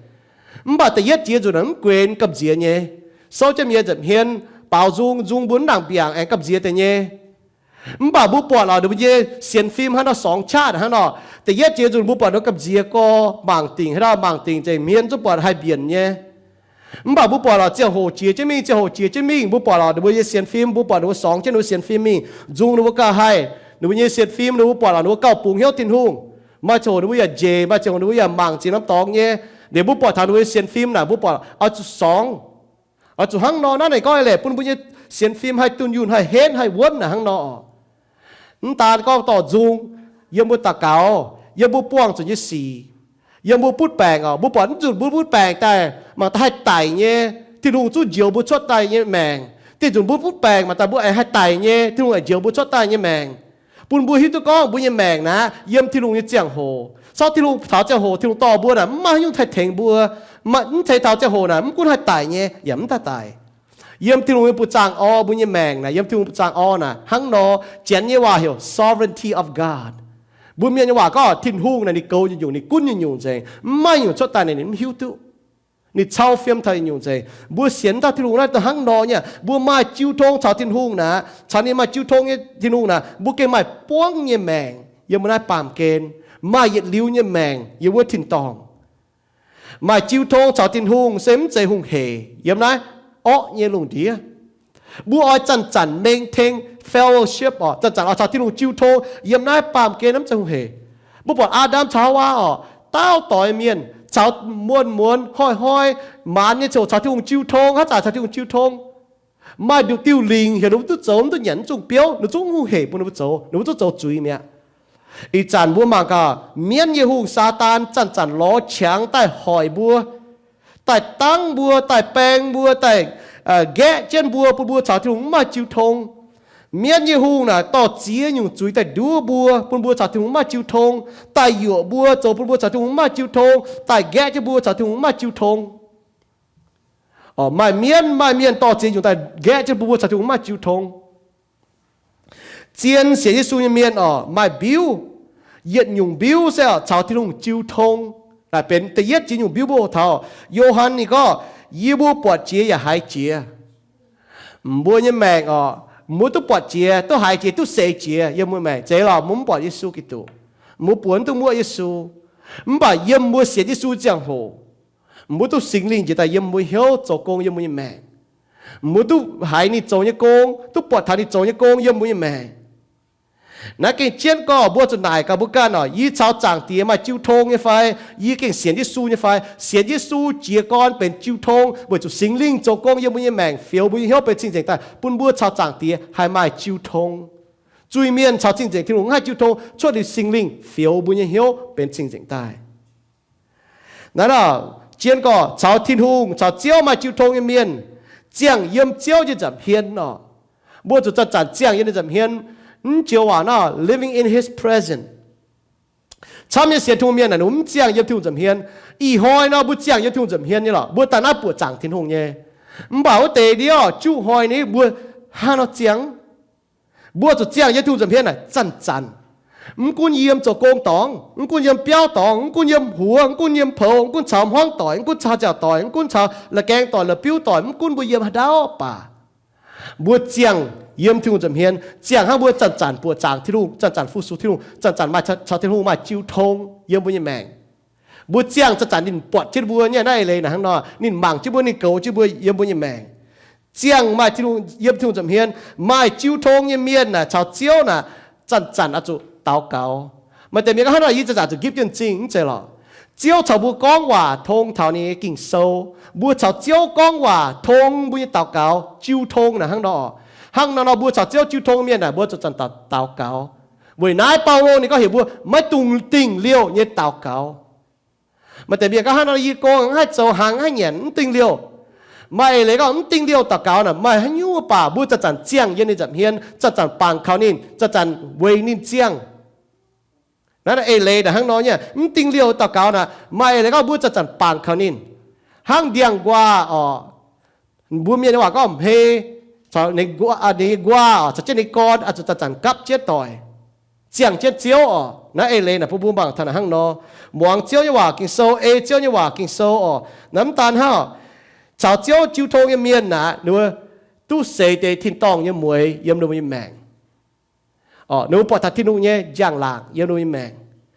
Mv baac da'yietv jiex nzunc naaic mv guenx gamh nziex nyei. Souv jienv mienh nza'hmien, baaux nzung, nzung mbuo mv nangc mbiaangc aengx gamh nziex deix nyei. Mv baac mbuo buatc lorqc, ninh mbuo nyei sienx fim hnangv nor sorngx qaqv hnangv nor. Da'yietv jiex nzunc mbuo buatc ninh mbuo gamh nziex gorx, mangc dingc haaix dauh mangc dingc nzengc, hmien zungv buatc haih mbienc nyei. Mv baac mbuo buatc lorqc, ziangh hoc jiex jienv mingh, ziangh hoc jiex jienv mingh, mbuo buatc lorqc ninh mbuo nyei sienx fim, mbuo buatc ninh mbuo sorngx jienv ninh mbuo sienx fim mingh, nzung ninh mbuo gauh haih, ninh mbuo nyei sienx fim, ninh mbuo buatc lorqc ninh mbuo gauh bungx hnyouv Tin-Hungh. Maaih ziangh hoc ninh mbuo yaac njiec, maaih ziangh hoc ninh mbuo yaac mangc ziex norm dorngx nyei. Liuz mbuo buatc taux ninh mbuo nyei sienx fim naaic, mbuo buatc oix zuqc sorngx, oix zuqc hnangv nor naaiv ninh gorngv lorqc, bun mbuo nyei sienx fim haih dunh yunh, haih henv, haih wuonv naaic hnangv nor. Mv daan gorngv dorh nzung, yiem mbuo daux gaux, yiem mbuo buangh zuqc nyei sic, yiem mbuo butv baengc orqc, mbuo buatc mv nzunc mbuo butv baengc daaih mangc daaih haih daic nyei, Tin-Hungh zungv njoux mbuo cuotv daaih nyei maengc. Dieh nzunc mbuo butv baengc mangc daaih mbuo aengx haih daic nyei, Tin-Hungh aengx njoux mbuo cuotv daaih nyei maengc. Bun mbuo hiuv duqv gorngv mbuo nyei maengc naaic yiem Tin-Hungh nyei ziangh hoc. Corc Tin-Hungh taux ziangh hoc Tin-Hungh dorh mbuo naaic mv maaih haaix nyungc haih tengx mbuo. Mv zeiz taux ziangh hoc naaic mv gunv haih daic nyei yaac mv daaih daic. Yiem Tin-Hungh nyei buoz-zaangv orqc, mbuo nyei maengc naaic yiem Tin-Hungh buoz-zaangv orqc naaic hnangv nor. Janx nyei waac heuc sovereignty of God. Mbuo mienh nyei waac gorngv Tin-Hungh naaic ninh goux nyungc-nyungc, ninh gunv nyungc-nyungc nzengc. Mv maaih nyungc cuotv daaih ninh mv hiuv duqv. Ninh cau fiem taux nyungc-nyungc nzengc. Mbuo sienx dauh Tin-Hungh naaiv daaih hnangv nor nyei, mbuo maaih jiu tong caux Tin-Hungh naaic, caux ninh maaih jiu tong nyei Tin-Hungh naaic, mbuo gengh maaih buangv nyei maengc yiem mbuo naaiv baamh gen, maaih yietc liuz nyei maengc yiem wuov tin-dorngh. Maaih jiu tong caux Tin-Hungh se mv zeiz hungh hec yiem naaiv orqv nyei lungh ndiev. Mbuo oix zanc-zanc maintain fellowship orqc, zanc-zanc oix caux Tin-Hungh jiu tong yiem naaiv baamh gen, mv zeiz hungh hec. Mbuo buatc Aa^ndam caux Haawaa orqc, dauh doix mienh caux muonz-muonz hnoi-hnoi maanz nyei ziouc caux Tin-Hungh jiu tong, haaix zanc caux Tin-Hungh jiu tong. Maaih nduqc diuh lingc heuc ninh mbuo duqv zoux, mv duqv nyanc, mv zungh biouv, ninh zungv hungh hec bun ninh mbuo zoux, ninh mbuo zungv zoux zuiz mi'aqv. Ih zanc mbuo mangc gaax, mienv nyei hungh Saadaan zanc-zanc lorz qangx daaih hoic mbuo, daaih dangv mbuo, daaih baeng mbuo, daaih nqaeqv jienv mbuo, bun mbuo caux Tin-Hungh mv maaih jiu tong. Mienv nyei hungh naaic dorh ziex nyungc zuiz daaih nduov mbuo, bun mbuo caux Tin-Hungh mv maaih jiu tong, daaih yuoqc mbuo, zoux bun mbuo caux Tin-Hungh mv maaih jiu tong, daaih nqaeqv jienv mbuo caux Tin-Hungh mv maaih jiu tong. Orqc, maaih mienv, maaih mienh dorh ziex nyungc daaih nqaeqv jienv bun mbuo caux Tin-Hungh mv maaih jiu tong. Zien sienx Yesu nyei mienh orqc, maaih mbiuv, yietc nyungc mbiuv se orqc caux Tin-Hungh jiu tong. Naaic benx da'yietv jiex nyungc mbiuv mbuo taux Yo^han ninh gorngv, yie mbuo buatc jiex yaac haiz jiex. Mbuo nyei maengc orqc, mbuo duqv buatc jiex, duqv haiz jiex, duqv seix jiex yiem mbuo maengc. Zeiz lorqc mbuo mv buatc Yesu Giduc, mbuo buonc duqv muoqv Yesu. Mv baac yiem mbuo sienx Yesu ziangh hoc, mbuo duqv Singx Lingh njiec daaih yiem mbuo hnyouv zoux gong yiem mbuo nyei maengc. Mbuo duqv haiz ninh zoux nyei gong, duqv buatc taux ninh zoux nyei gong yiem mbuo nyei maengc. Naaiv gengh jienv gorngv mbuo zuqc naaic gaax mbuo ganh orqc, yie caux Zaangc Diex maaih jiu tong nyei fai? Yie gengh sienx Yesu nyei fai? Sienx Yesu jiez gorn benx jiu tong weic zuqc Singx Lingh zoux gong yiem mbuo nyei maengc, fioux mbuo nyei hnyouv benx cing-nzengc daaih, bun mbuo caux Zaangc Diex haih maaih jiu tong. Zuiz-mienh caux cing-nzengc Tin-Hungh mv haih jiu tong, cuotv liuz Singx Lingh fioux mbuo nyei hnyouv benx cing-nzengc daaih. Naaiv, naaiv jien gorx caux Tin-Hungh, caux Ziouv maaih jiu tong nyei mienh, ziangh yiem Ziouv nyei nza'hmien orqc. Mbuo zuqc zanc-zanc ziangh yiem ninh nza'hmien. Mv joux waac naaiv, living in His presence. Camv nyei sienx Tin-Hungh mienh naaic, ninh mbuo mv ziangh yiem Tin-Hungh nza'hmien. Ih hnoi nor mbuo ziangh yiem Tin-Hungh nza'hmien nyei lorqc, mbuo daaih naaiv buoqc zaangc Tin-Hungh nyei. Mv baac wuov deix ndiev juqv hnoi ni mbuo hnangv nor ziangh. Mbuo zuqc ziangh yiem Tin-Hungh nza'hmien naaic zanc-zanc. Mv gunv yiem zoux gong dorngx, mv gunv yiem biauv dorngx, mv gunv yiem huox, mv gunv yiem poux, mv gunv caux hmuangv doic, mv gunv caux haaix ziauc doic, mv gunv caux la'gaeng doic, la'biuv doic, mv gunv mbuo yiem haaix ndau baac, mbuo ziangh yiem Tin-Hungh nza'hmien, ziangh hnangv mbuo zanc-zanc buoqc zaangc Tin-Hungh, zanc-zanc fu-sux Tin-Hungh, zanc-zanc maaih caux Tin-Hungh maaih jiu tong yiem mbuo nyei maengc. Mbuo ziangh zanc-zanc ninh buatc jienv mbuo nyei. Naaiv eix leiz naaic hnangv nor, ninh mangc jienv mbuo, ninh goux jienv mbuo yiem mbuo nyei maengc. Ziangh maaih Tin-Hungh, yiem Tin-Hungh nza'hmien maaih jiu tong nyei mienh naaic, caux Ziouv naaic, zanc-zanc oix zuqc daux gaux. Maaih deix mienh gorngv, hnangv naaic yie zanc-zanc zuqc gipv jienv m'zing, mv zeiz lorqc. Ziouv caux mbuo gorngv waac tong taux ninh nyei Ging-Sou. Mbuo caux Ziouv gorngv waac tong mbuo nyei daux gaux jiu tong naaic hnangv nor. Hnangv nor nor mbuo caux Ziouv jiu tong mienh naaic, mbuo zuqc zanc-zanc daux gaux. Weic naaiv Baulo ninh gorngv heuc mbuo maiv dungx dingh liouh nyei daux gaux. Maaih deix mienh gorngv, hnangv nor yie gong mv haih zoux, hnaangx mv haih nyanc, mv dingh liouh. Maaih eix leiz gorngv mv dingh liouh daux gaux naaic, maaih haaix nyungc baac mbuo zanc-zanc ziangh yiem ninh nza'hmien, zanc-zanc bangc kaux ninh, zanc-zanc weic ninh ziangh. Naaiv eix leiz naaic hnangv nor nyei, mv dingh liouh daux gaux naaic, maaih eix leiz gorngv mbuo zanc-zanc bangc kaux ninh. hnangv ndiangx-nquaah oc. Mbuo Mienh nyei waac gorngv hmei, ninh nyei nquaah oc, caux jienv ninh nyei gorn oix zuqc zanc-zanc gapv jienv doic, ziangh jienv Ziouv oc. Naaiv eix leiz naaic bun mbuo mangc taux naaic hnangv nor, muangx Ziouv nyei waac Ging-Sou, ei Ziouv nyei waac Ging-Sou oc. Naaiv mv daan hnangv, caux Ziouv jiu tong nyei mienh naaic, ninh mbuo duqv seix deix tin-dorngh nyei mueix yiem ninh mbuo nyei maengc. Ninh mbuo buatc taux Tin-Hungh nyei njang-laangc yiem ninh mbuo nyei maengc.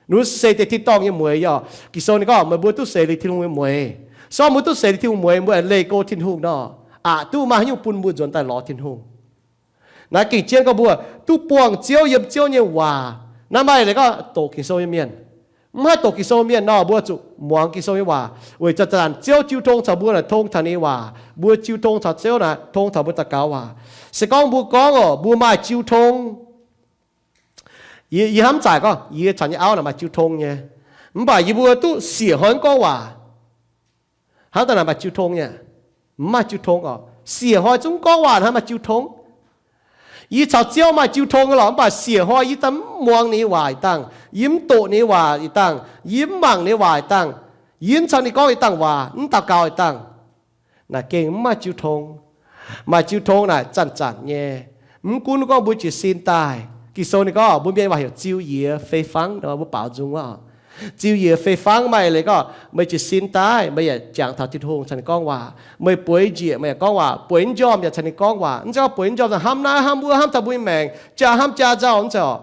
Ninh mbuo seix deix tin-dorngh nyei mueix oc. Ging-Sou ninh gorngv meih mbuo duqv seix liuz Tin-Hungh nyei mueix. Se gorngv mbuo duqv seix liuz Tin-Hungh mueix, mbuo aengx leih go Tin-Hungh nor, aqc duqv maaih haaix nyungc bun mbuo nzuonx daaih lorz Tin-Hungh. Naaiv gengh jienv gorngv mbuo duqv buangh Ziouv yiem Ziouv nyei waac. Naaiv maaih leiz gorngv doqc Ging-Sou nyei mienh. Mv haih doqc Ging-Sou mienh nor, mbuo zuqc muangx Ging-Sou nyei waac. Weic zanc-zanc Ziouv jiu tong caux mbuo naaic tong taux ninh nyei waac. Mbuo jiu tong caux Ziouv naaic tong taux mbuo daux gaux waac. Se gorngv mbuo gorngv oc, mbuo maaih jiu tong. Yie, yie hnamv zaaic gorngv yie caux nyei auv naaic maaih jiu tong nyei. Mv baac yie mbuo duqv siec hnoi mv gorngv waac. Hnangv daaih naaic maaih jiu tong nyei? Mv maaih jiu tong oc. Siec hnoi zungv mv gorngv waac hnangv maaih jiu tong. Yie caux Ziouv maaih jiu tong nyei lorqc, mv baac siec hnoi yie daaih mv muangx ninh nyei waac ih dangh, yie mv doqc ninh nyei waac ih dangh, yie mv mangc ninh nyei waac ih dangh, yie mv caux ninh gorngv ih dangh waac, mv daux gaux ih dangh, naaic gengh mv maaih jiu tong. Maaih jiu tong naaic zanc-zanc nyei. Mv gunv gorngv mbuo jiez sin daaih, Ging-Sou ninh gorngv mbuo mienh waac heuc ziux yiez fei fangv, mbuo baaux nzung wuov. Ziux yiez fei fangv maaih leiz gorngv meih jiez sin daaih, meih yaac jangx taux Tin-Hungh caux ninh gorngv waac. Meih bueix njiec meih yaac gorngv waac, bueix njormh yaac caux ninh gorngv waac. Mv zeiz gorngv bueix njormh hnamv naaiv hnamv wuov, hnamv taux mbuo nyei maengc jaa hnamv jaa nzauh, mv zeiz oc.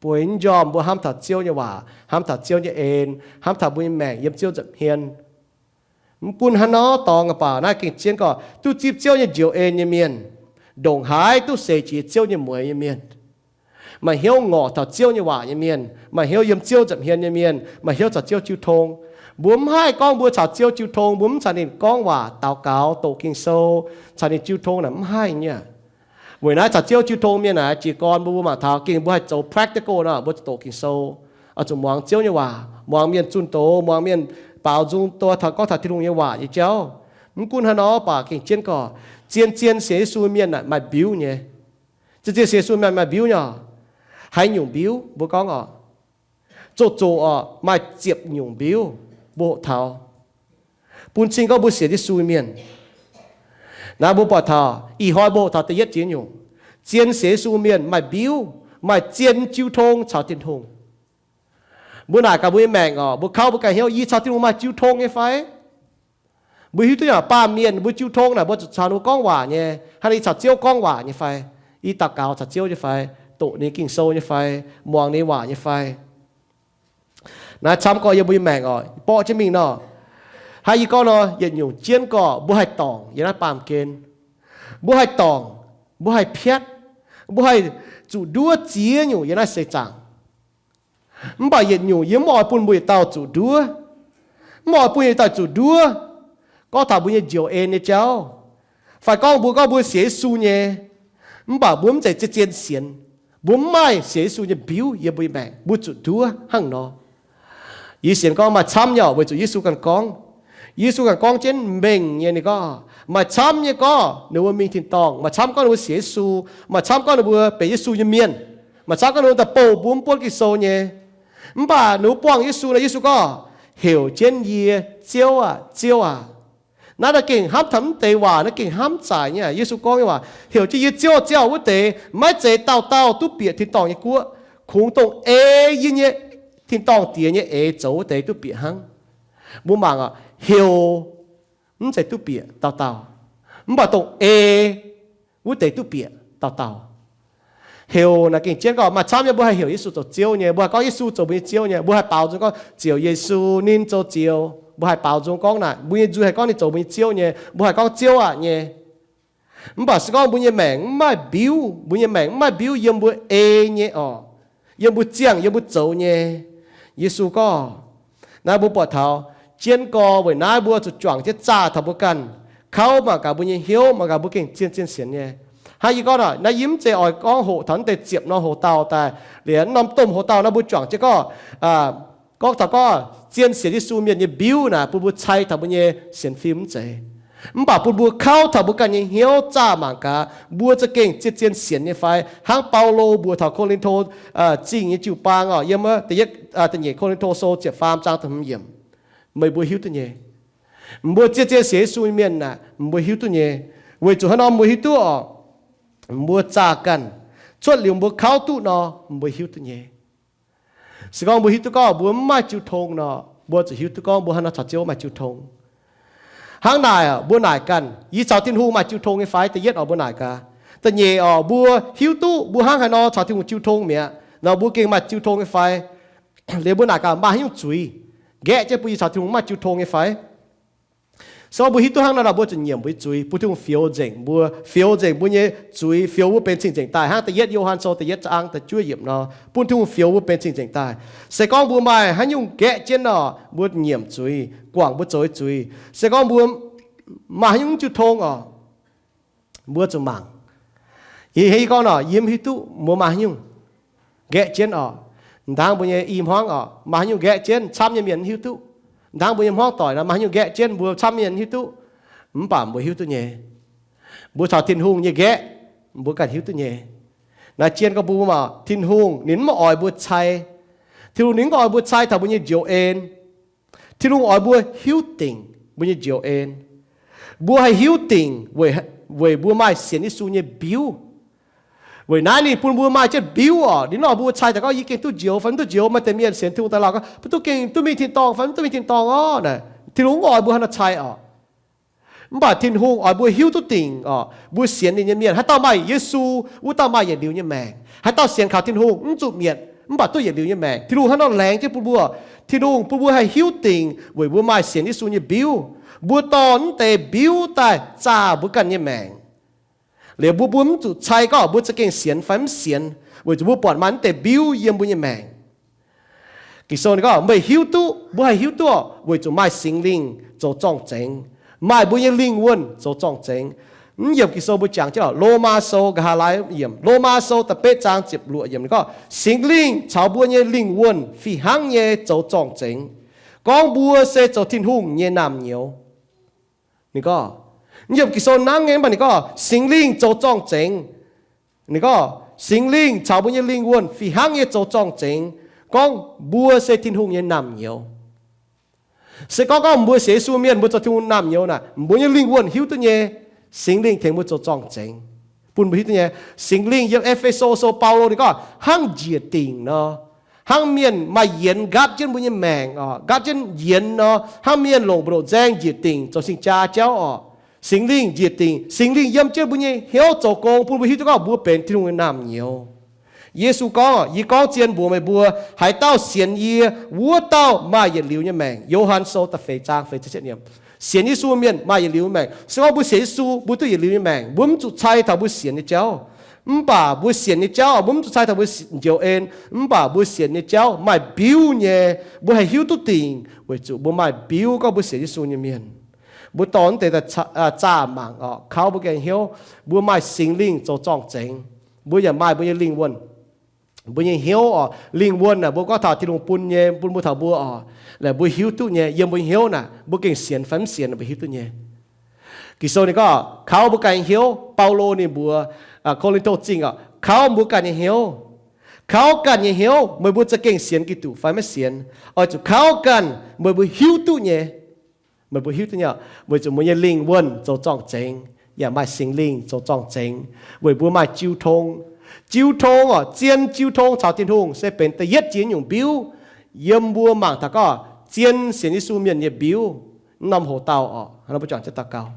Bueix njormh mbuo hnamv taux Ziouv nyei waac, hnamv taux Ziouv nyei en, hnamv taux mbuo nyei maengc yiem Ziouv nza'hmien. Mv gunv hnangv nor dorngx baac naaiv gengh zien gorqv duqv zipv Ziouv nyei njoux en nyei mienh, ndongc haaix duqv seix jiex Ziouv nyei mueix nyei mienh, maaih hnyouv ngorc taux Ziouv nyei waac nyei mienh, maaih hnyouv yiem Ziouv nza'hmien nyei mienh, maaih hnyouv caux Ziouv jiu tong. Mbuo mv haih gorngv mbuo caux Ziouv jiu tong, mbuo mv caux ninh gorngv waac, daux gaux, doqc Ging-Sou, caux ninh jiu tong naaic mv haih nyei. Weic naaiv caux Ziouv jiu tong mienh naaic jiez gorn mbuo, mbuo mangc taux gengh mbuo haih zoux practical nor, mbuo doqc Ging-Sou, oix zuqc muangx Ziouv nyei waac, muangx mienh zunh doz, muangx mienh baaux nzung doz taux gorngv taux Tin-Hungh nyei waac nyei jauv. Mv gunv hnangv nor baac gengh jienv gorqv, zien-zien sienx Yesu mienh naaic maaih mbiuv nyei. Zien-zien sienx Yesu mienh maaih mbiuv nyei oc. Haaix nyungc mbiuv mbuo gorngv oc? Zoqc zoqc oc, maaih ziepc nyungc mbiuv mbuo hoqc taux. Bun cing gorngv mbuo sienx Yesu mienh, naaiv mbuo buatc taux ih hnoi mbuo hoqc taux da'yietv ziex nyungc. Zien sienx Yesu mienh maaih mbiuv, maaih zien jiu tong caux Tin-Hungh. Mbuo naaic gaax mbuo nyei maengc oc, mbuo kauv mbuo ganh hnyouv, yie caux Tin-Hungh maaih jiu tong nyei fai? Mbuo hiuv duqv nyei, baamh mienh mbuo jiu tong naaic mbuo zuqc caux ninh mbuo gorngv waac nyei, hnangv yie caux Ziouv gorngv waac nyei fai? Yie daux gaux caux Ziouv nyei fai? Doqc ninh Ging-Sou nyei fai? Muangx ninh waac nyei fai? Naaiv camv gorx yiem mbuo nyei maengc oc, borqv jienv mingh nor. Hnangv yie gorngv nor, yietc nyungc jienv gorqv mbuo haih dorngc yiem naaiv baamh gen. Mbuo haih dorngc, mbuo haih piatv, mbuo haih zuqc nduov ziex nyungc yiem naaiv seix zaangc. Mv baac yietc nyungc yie mv oix bun mbuo yietc dauh zuqc nduov. Mv oix bun yietc dauh zuqc nduov gorngv taux mbuo nyei njoux en nyei jauv, fai gorngv mbuo gorngv mbuo sienx Yesu nyei, mv baac mbuo mv zeiz zien-zien sienx. Mbuo mv maaih sienx Yesu nyei mbiuv yiem mbuo nyei maengc, mbuo zuqc nduov hnangv nor. Yie sienx gorngv maaih camv nyei oc, weic zuqc Yesu ganh gorngv. Yesu ganh gorngv jienv mengh nyei, ninh gorngv maaih camv nyei gorngv ninh mbuo mingh tin-dorngh, maaih camv gorngv ninh mbuo sienx Yesu, maaih camv gorngv ninh mbuo benx Yesu nyei mienh, maaih camv gorngv ninh mbuo daaih bouh mbuo mv buonv Ging-Sou nyei. Mv baac ninh mbuo buangh Yesu nor, Yesu gorngv, heuc jienv yie, Ziouv aac, Ziouv aac. Naaiv naaiv gengh hnamv taux mv deix waac, naaiv gengh hnamv zaaic nyei. Yesu gorngv nyei waac, heuc jienv yie, Ziouv, Ziouv aac, wuov deix maiv zeiz dauh dauh duqv bieqc tin-dorngh nyei guoqv. Kungx dongh ei yie nyei tin-dorngh Diex nyei eix zoux wuov deix duqv bieqc hnangv. Mbuo mangc oc, heuc mv zeiz duqv bieqc dauh dauh, mv baac dongh ei wuov deix duqv bieqc dauh dauh. Heuc naaic gengh jienv gorngv maaih camv nyei, mbuo haih heuc Yesu zoux Ziouv nyei, mbuo haih gorngv Yesu zoux mbuo nyei Ziouv nyei, mbuo haih baaux nzung gorngv Ziouv Yesu, ninh zoux Ziouv. Mbuo haih baaux nzung gorngv naaic, mbuo nyei nzuih haih gorngv ninh zoux mbuo nyei Ziouv nyei, mbuo haih gorngv Ziouv aac nyei. Mv baac se gorngv mbuo nyei maengc mv maaih mbiuv, mbuo nyei maengc mv maaih mbiuv yiem mbuo ei nyei oc, yiem mbuo ziangh, yiem mbuo zoux nyei. Yesu gorngv, naaiv mbuo buatc taux jienv gorx weic naaiv mbuo zuqc juangc jienv zaah taux mbuo ganh, kauv mangc gaax mbuo nyei hnyouv, mangc gaax mbuo gengh zien-zien sienx nyei. Hnangv yie gorngv naaic, naaiv yie mv zeiz oix gorngv hoqc taux naaiv deix ziepc norm hoc-dauh daaih, liuz norm domh hoc-dauh naaiv mbuo juangc jienv gorngv, gorngv taux gorngv zien sienx Yesu mienh nyei mbiuv naaic bun mbuo cai taux mbuo nyei sienx fim mv zeiz. Mv baac bun mbuo kauv taux mbuo ganh nyei hnyouv zaah mangc gaax, mbuo za'gengh zien-zien sienx nyei fai, hnangv Baulo mbuox taux Ko^lin^to Zingh nyei jiu-baang oc, yiem da'nyeic Ko^lin^to Sou ziepc faam zaang da'hmz yiemc, meih mbuo hiuv duqv nyei. Mbuo zien-zien sienx Yesu nyei mienh aah, mbuo hiuv duqv nyei. Weic zuqc haaix nor mbuo hiuv duqv oc? Mbuo zaah ganh, cuotv liuz mbuo kauv duqv nor, mbuo hiuv duqv nyei. Se gorngv mbuo hiuv duqv gorngv mbuo mv maaih jiu tong nor, mbuo zuqc hiuv duqv gorngv mbuo haaix nor caux Ziouv maaih jiu tong. Hnangv naaic, mbuo naaic ganh, yie caux Tin-Hungh maaih jiu tong nyei fai? Da'yietv oc, mbuo naaic gaax. Da'nyeic oc, mbuo hiuv duqv mbuo hnangv haaix nor caux Tin-Hungh jiu tong mi'aqv nor, mbuo gengh maaih jiu tong nyei fai? Liuz mbuo naaic gaax, maaih haaix nyungc zuiz nqaeqv jienv bun yie caux Tin-Hungh maaih jiu tong nyei fai? Se gorngv mbuo hiuv duqv hnangv naaic nor, mbuo zuqc nyiemc mbuo nyei zuiz, bun Tin-Hungh fioux nzengc mbuo, fioux nzengc mbuo nyei zuiz, fioux mbuo benx cing-nzengc daaih. Hnangv Da'yietv Yo^han Sou da'yietv zaang da'juov yiemc nor, bun Tin-Hungh fioux mbuo benx cing-nzengc daaih. Se gorngv mbuo maaih haaix nyungc nqaeqv jienv nor, mbuo nyiemc zuiz, guangc mbuo zoux nyei zuiz. Se gorngv mbuo maaih haaix nyungc jiu tong oc, mbuo zuqc mangc. Yie gorngv nor, yie mv hiuv duqv mbuo maaih haaix nyungc nqaeqv jienv oc. M'dangv mbuo nyei i hmuangv oc, maaih haaix nyungc nqaeqv jienv, camv nyei mienh mv hiuv duqv. M'dangv mbuo nyei hmuangv doic nor, maaih haaix nyungc nqaeqv jienv, mbuo camv mienh mv hiuv duqv. Mv baac mbuo hiuv duqv nyei. Mbuo caux Tin-Hungh nyei nqaeqv, mbuo ganh hiuv duqv nyei. Naaiv jien gorngv mbuo mangc, Tin-Hungh ninh mv oix mbuo cai. Tin-Hungh ninh mv oix mbuo cai taux mbuo nyei njoux en. Tin-Hungh oix mbuo hiuv dingc mbuo nyei njoux en. Mbuo haih hiuv dingc weic, weic mbuo maaih sienx Yesu nyei mbiuv. Weic naaiv ninh bun mbuo maaih jienv mbiuv oc. Ninh mv oix mbuo cai daaih gorngv, yie gengh duqv njoux fai mv duqv njoux. Maaih deix mienh sienx Tin-Hungh daaih lauh gorngv, mbuo duqv gengh duqv mingh tin-dorngh fai mv duqv mingh tin-dorngh orqv naaic. Tin-Hungh mv oix mbuo haaix nor cai oc. Mv baac Tin-Hungh oix mbuo hiuv duqv dingc oc, mbuo sienx ninh nyei mienh, haaix dauh maaih Yesu, wuov dauh maaih yietc liuz nyei maengc. Haaix dauh sienx kaux Tin-Hungh mv zuqc mietc, mv baac duqv yietc liuz nyei maengc. Tin-Hungh hnangv nor laengz jienv bun mbuo. Tin-Hungh bun mbuo haih hiuv dingc weic mbuo maaih sienx Yesu nyei mbiuv. Mbuo dorh naaiv deix mbiuv daaih zaah mbuo ganh nyei maengc. Liuz mbuo, mbuo mv zuqc cai gorngv mbuo za'gengh sienx fai mv sienx, weic zuqc mbuo buatc maaih naaiv deix mbiuv yiem mbuo nyei maengc. Ging-Sou ninh gorngv, meih hiuv duqv, mbuo haih hiuv duqv weic zuqc maaih Singx Lingh zoux zorng-zengx, maaih mbuo nyei lingh wuonh zoux zorng-zengx. Mv yiemc Ging-Sou mbuo jangx jienv oc, Lomaa Sou nqa'haav laai yiemc, Lomaa Sou da'betv zaang ziepc luoqc yiemc ninh gorngv, Singx Lingh caux mbuo nyei lingh wuonh fih hnangv nyei zoux zorng-zengx, gorngv mbuo se zoux Tin-Hungh nyei naamh nyouz. Ninh gorngv, mv yiemc Ging-Sou nangv nyei, mv baac ninh gorngv Singx Lingh zoux zorng-zengx. Ninh gorngv Singx Lingh caux mbuo nyei lingh wuonh fih hnangv nyei zoux zorng-zengx, gorngv mbuo se Tin-Hungh nyei naamh nyouz. Se gorngv, gorngv mbuo sienx Yesu mienh mbuo zoux Tin-Hungh naamh nyouz naaic, mbuo nyei lingh wuonh hiuv duqv nyei, Singx Lingh tengx mbuo zoux zorng-zengx, bun mbuo hiuv duqv nyei. Singx Lingh yiem E^fe^so Sou Baulo ninh gorngv hnangv njiec dingc nor, hnangv mienh maaih yienx nqaapv jienv mbuo nyei maengc oc, nqaapv jienv yienx nor, hnangv mienh longc mbu'ndongx nzaeng njiec dingc zoux cing-jaa jauv oc. Singx Lingh njiec dingc, Singx Lingh yiem jienv mbuo nyei hnyouv zoux gong bun mbuo hiuv duqv gorngv mbuo benx Tin-Hungh nyei naamh nyouz. Yesu gorngv, yie gorngv zien mbuox meih mbuo, haaix dauh sienx yie, wuov dauh maaih yietc liuz nyei maengc. Yo^han Sou da'feix zaang feix ziepc cietv yiemc. Sienx Yesu mienh maaih yietc liuz nyei maengc. Se gorngv mbuo sienx Yesu, mbuo duqv yietc liuz nyei maengc. Mbuo mv zuqc cai taux mbuo sienx nyei jauv. Mv baac mbuo sienx nyei jauv, mbuo mv zuqc cai taux mbuo njoux en. Mv baac mbuo sienx nyei jauv maaih mbiuv nyei. Mbuo haih hiuv duqv dingc weic zuqc mbuo maaih mbiuv gorngv mbuo sienx Yesu nyei mienh. Mbuo dorh naaiv deix zaah mangc oc, kauv mbuo ganh hnyouv. Mbuo maaih Singx Lingh zoux zorng-zengx. Mbuo yaac maaih mbuo nyei lingh wuonh, mbuo nyei hnyouv oc. Lingh wuonh naaic mbuo gorngv taux Tin-Hungh bun nyei, bun mbuo taux mbuo oc. Laaic mbuo hiuv duqv nyei, yiem mbuo hnyouv naaic mbuo gengh sienx fai mv sienx, mbuo hiuv duqv nyei. Ging-Sou ninh gorngv kauv mbuo ganh nyei hnyouv. Baulo ninh mbuox Ko^lin^to Zingh oc, kauv mbuo ganh nyei hnyouv. Kauv ganh nyei hnyouv, meih mbuo za'gengh sienx Giduc fai maiv sienx, oix zuqc kauv ganh meih mbuo hiuv duqv nyei. Meih mbuo hiuv duqv nyei, weic zuqc mbuo nyei lingh wuonh zoux zorng-zengx, yaac maaih Singx Lingh zoux zorng-zengx weic mbuo maaih jiu tong. Jiu tong oc, zien jiu tong caux Tin-Hungh se benx da'yietv jiex nyungc mbiuv yiem mbuo mangc taux gorngv zien sienx Yesu mienh nyei mbiuv. Mv norm hoc-dauh oc, mbuo juangc jienv daux gaux.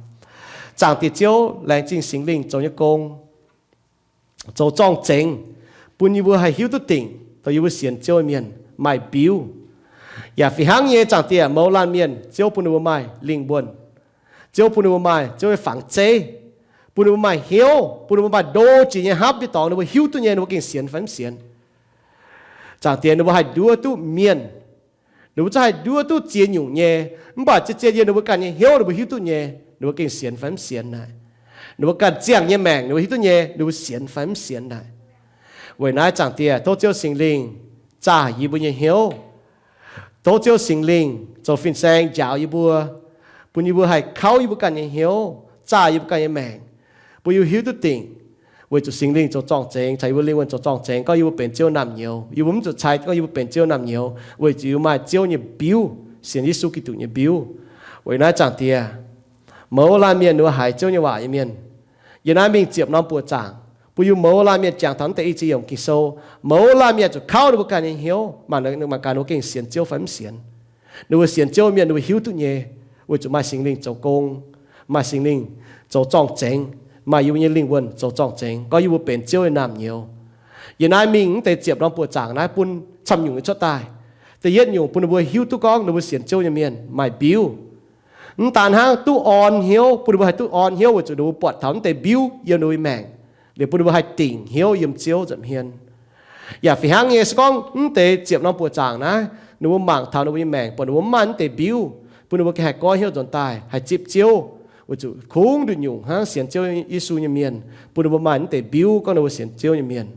Zaangc Diex Ziouv, laengz zingh Singx Lingh zoux nyei gong, zoux zorng-zengx, bun yie mbuo haih hiuv duqv dingc dongh yie mbuo sienx Ziouv nyei mienh maaih mbiuv. Yaac fih hnangv nyei, Zaangc Diex, mouz laanh mienh, Ziouv bun ninh mbuo maaih lingh wuonh. Ziouv bun ninh mbuo maaih Ziouv nyei fangx zeiv, bun ninh mbuo maaih hnyouv, bun ninh mbuo maaih ndo jiex nyei hnamv nyei dorngx, ninh mbuo hiuv duqv nyei, ninh mbuo gengh sienx fai mv sienx. Zaangc Diex, ninh mbuo haih nduov duqv mienh, ninh mbuo zungv haih nduov duqv ziex nyungc nyei. Mv baac zien-zien yiem ninh mbuo ganh nyei hnyouv ninh mbuo hiuv duqv nyei, ninh mbuo gengh sienx fai mv sienx naaic. Ninh mbuo ganh ziangh nyei maengc ninh mbuo hiuv duqv nyei, ninh mbuo sienx fai mv sienx naaic. Weic naaiv, Zaangc Diex, tov Ziouv Singx Lingh zaah yie mbuo nyei hnyouv. Tov Ziouv Singx Lingh zoux fin-saeng njaaux yie mbuo, bun yie mbuo haih kauv yie mbuo ganh nyei hnyouv, zaah yie mbuo ganh nyei maengc, bun yie mbuo hiuv duqv dingc, weic zuqc Singx Lingh zoux zorng-zengx, caux yie mbuo lingh wuonh zoux zorng-zengx, gorngv yie mbuo benx Ziouv naamh nyouz. Yie mbuo mv zuqc cai gorngv yie mbuo benx Ziouv naamh nyouz, weic zuqc yie mbuo maaih Ziouv nyei mbiuv, sienx Yesu Giduc nyei mbiuv. Weic naaiv, Zaangc Diex, mouz laanh mienh ninh mbuo haiz Ziouv nyei waac nyei mienh, yie naaiv mingh ziepc norm buoqc zaangc bun yie mouz laanh mienh jangx taux naaiv deix i ziex yiemc Ging-Sou. Mouz laanh mienh zuqc kauv ninh mbuo ganh nyei hnyouv, mangc gaax ninh mbuo gengh sienx Ziouv fai mv sienx. Ninh mbuo sienx Ziouv mienh ninh mbuo hiuv duqv nyei, weic zuqc maaih Singx Lingh zoux gong, maaih Singx Lingh zoux zorng-zengx, maaih yie mbuo nyei lingh wuonh zoux zorng-zengx, gorngv yie mbuo benx Ziouv nyei naamh nyouz. Yie naaiv mingh naaiv deix ziepc norm buoqc zaangc naaiv bun camv nyungc nyei cuotv daaih. Da'yietv nyungc bun ninh mbuo hiuv duqv gorngv ninh mbuo sienx Ziouv nyei mienh maaih mbiuv. Mv daan hnangv, duqv orn hnyouv, bun ninh mbuo haih duqv orn hnyouv weic zuqc ninh mbuo buatc taux naaiv deix mbiuv yiem ninh mbuo nyei maengc, liuz bun ninh mbuo haih dingc hnyouv yiem Ziouv nza'hmien. Yaac fih hnangv nyei, se gorngv naaiv deix ziepc norm buoqc zaangc naaiv ninh mbuo mangc taux ninh mbuo nyei maengc buatc ninh mbuo mv maaih naaiv deix mbiuv, bun ninh mbuo gengh haih goiv hnyouv nzuonx daaih haih zipv Ziouv, weic zuqc kungx nduqc nyungc hnangv sienx Ziouv Yesu nyei mienh, bun ninh mbuo maaih naaiv deix mbiuv gorngv ninh mbuo sienx Ziouv nyei mienh.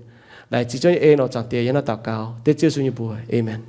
Laengz zingh Ziouv nyei en oc, Zaangc Diex, yie naaiv daux gaux dengv Ziouv Yesu nyei mbuox. Aamen.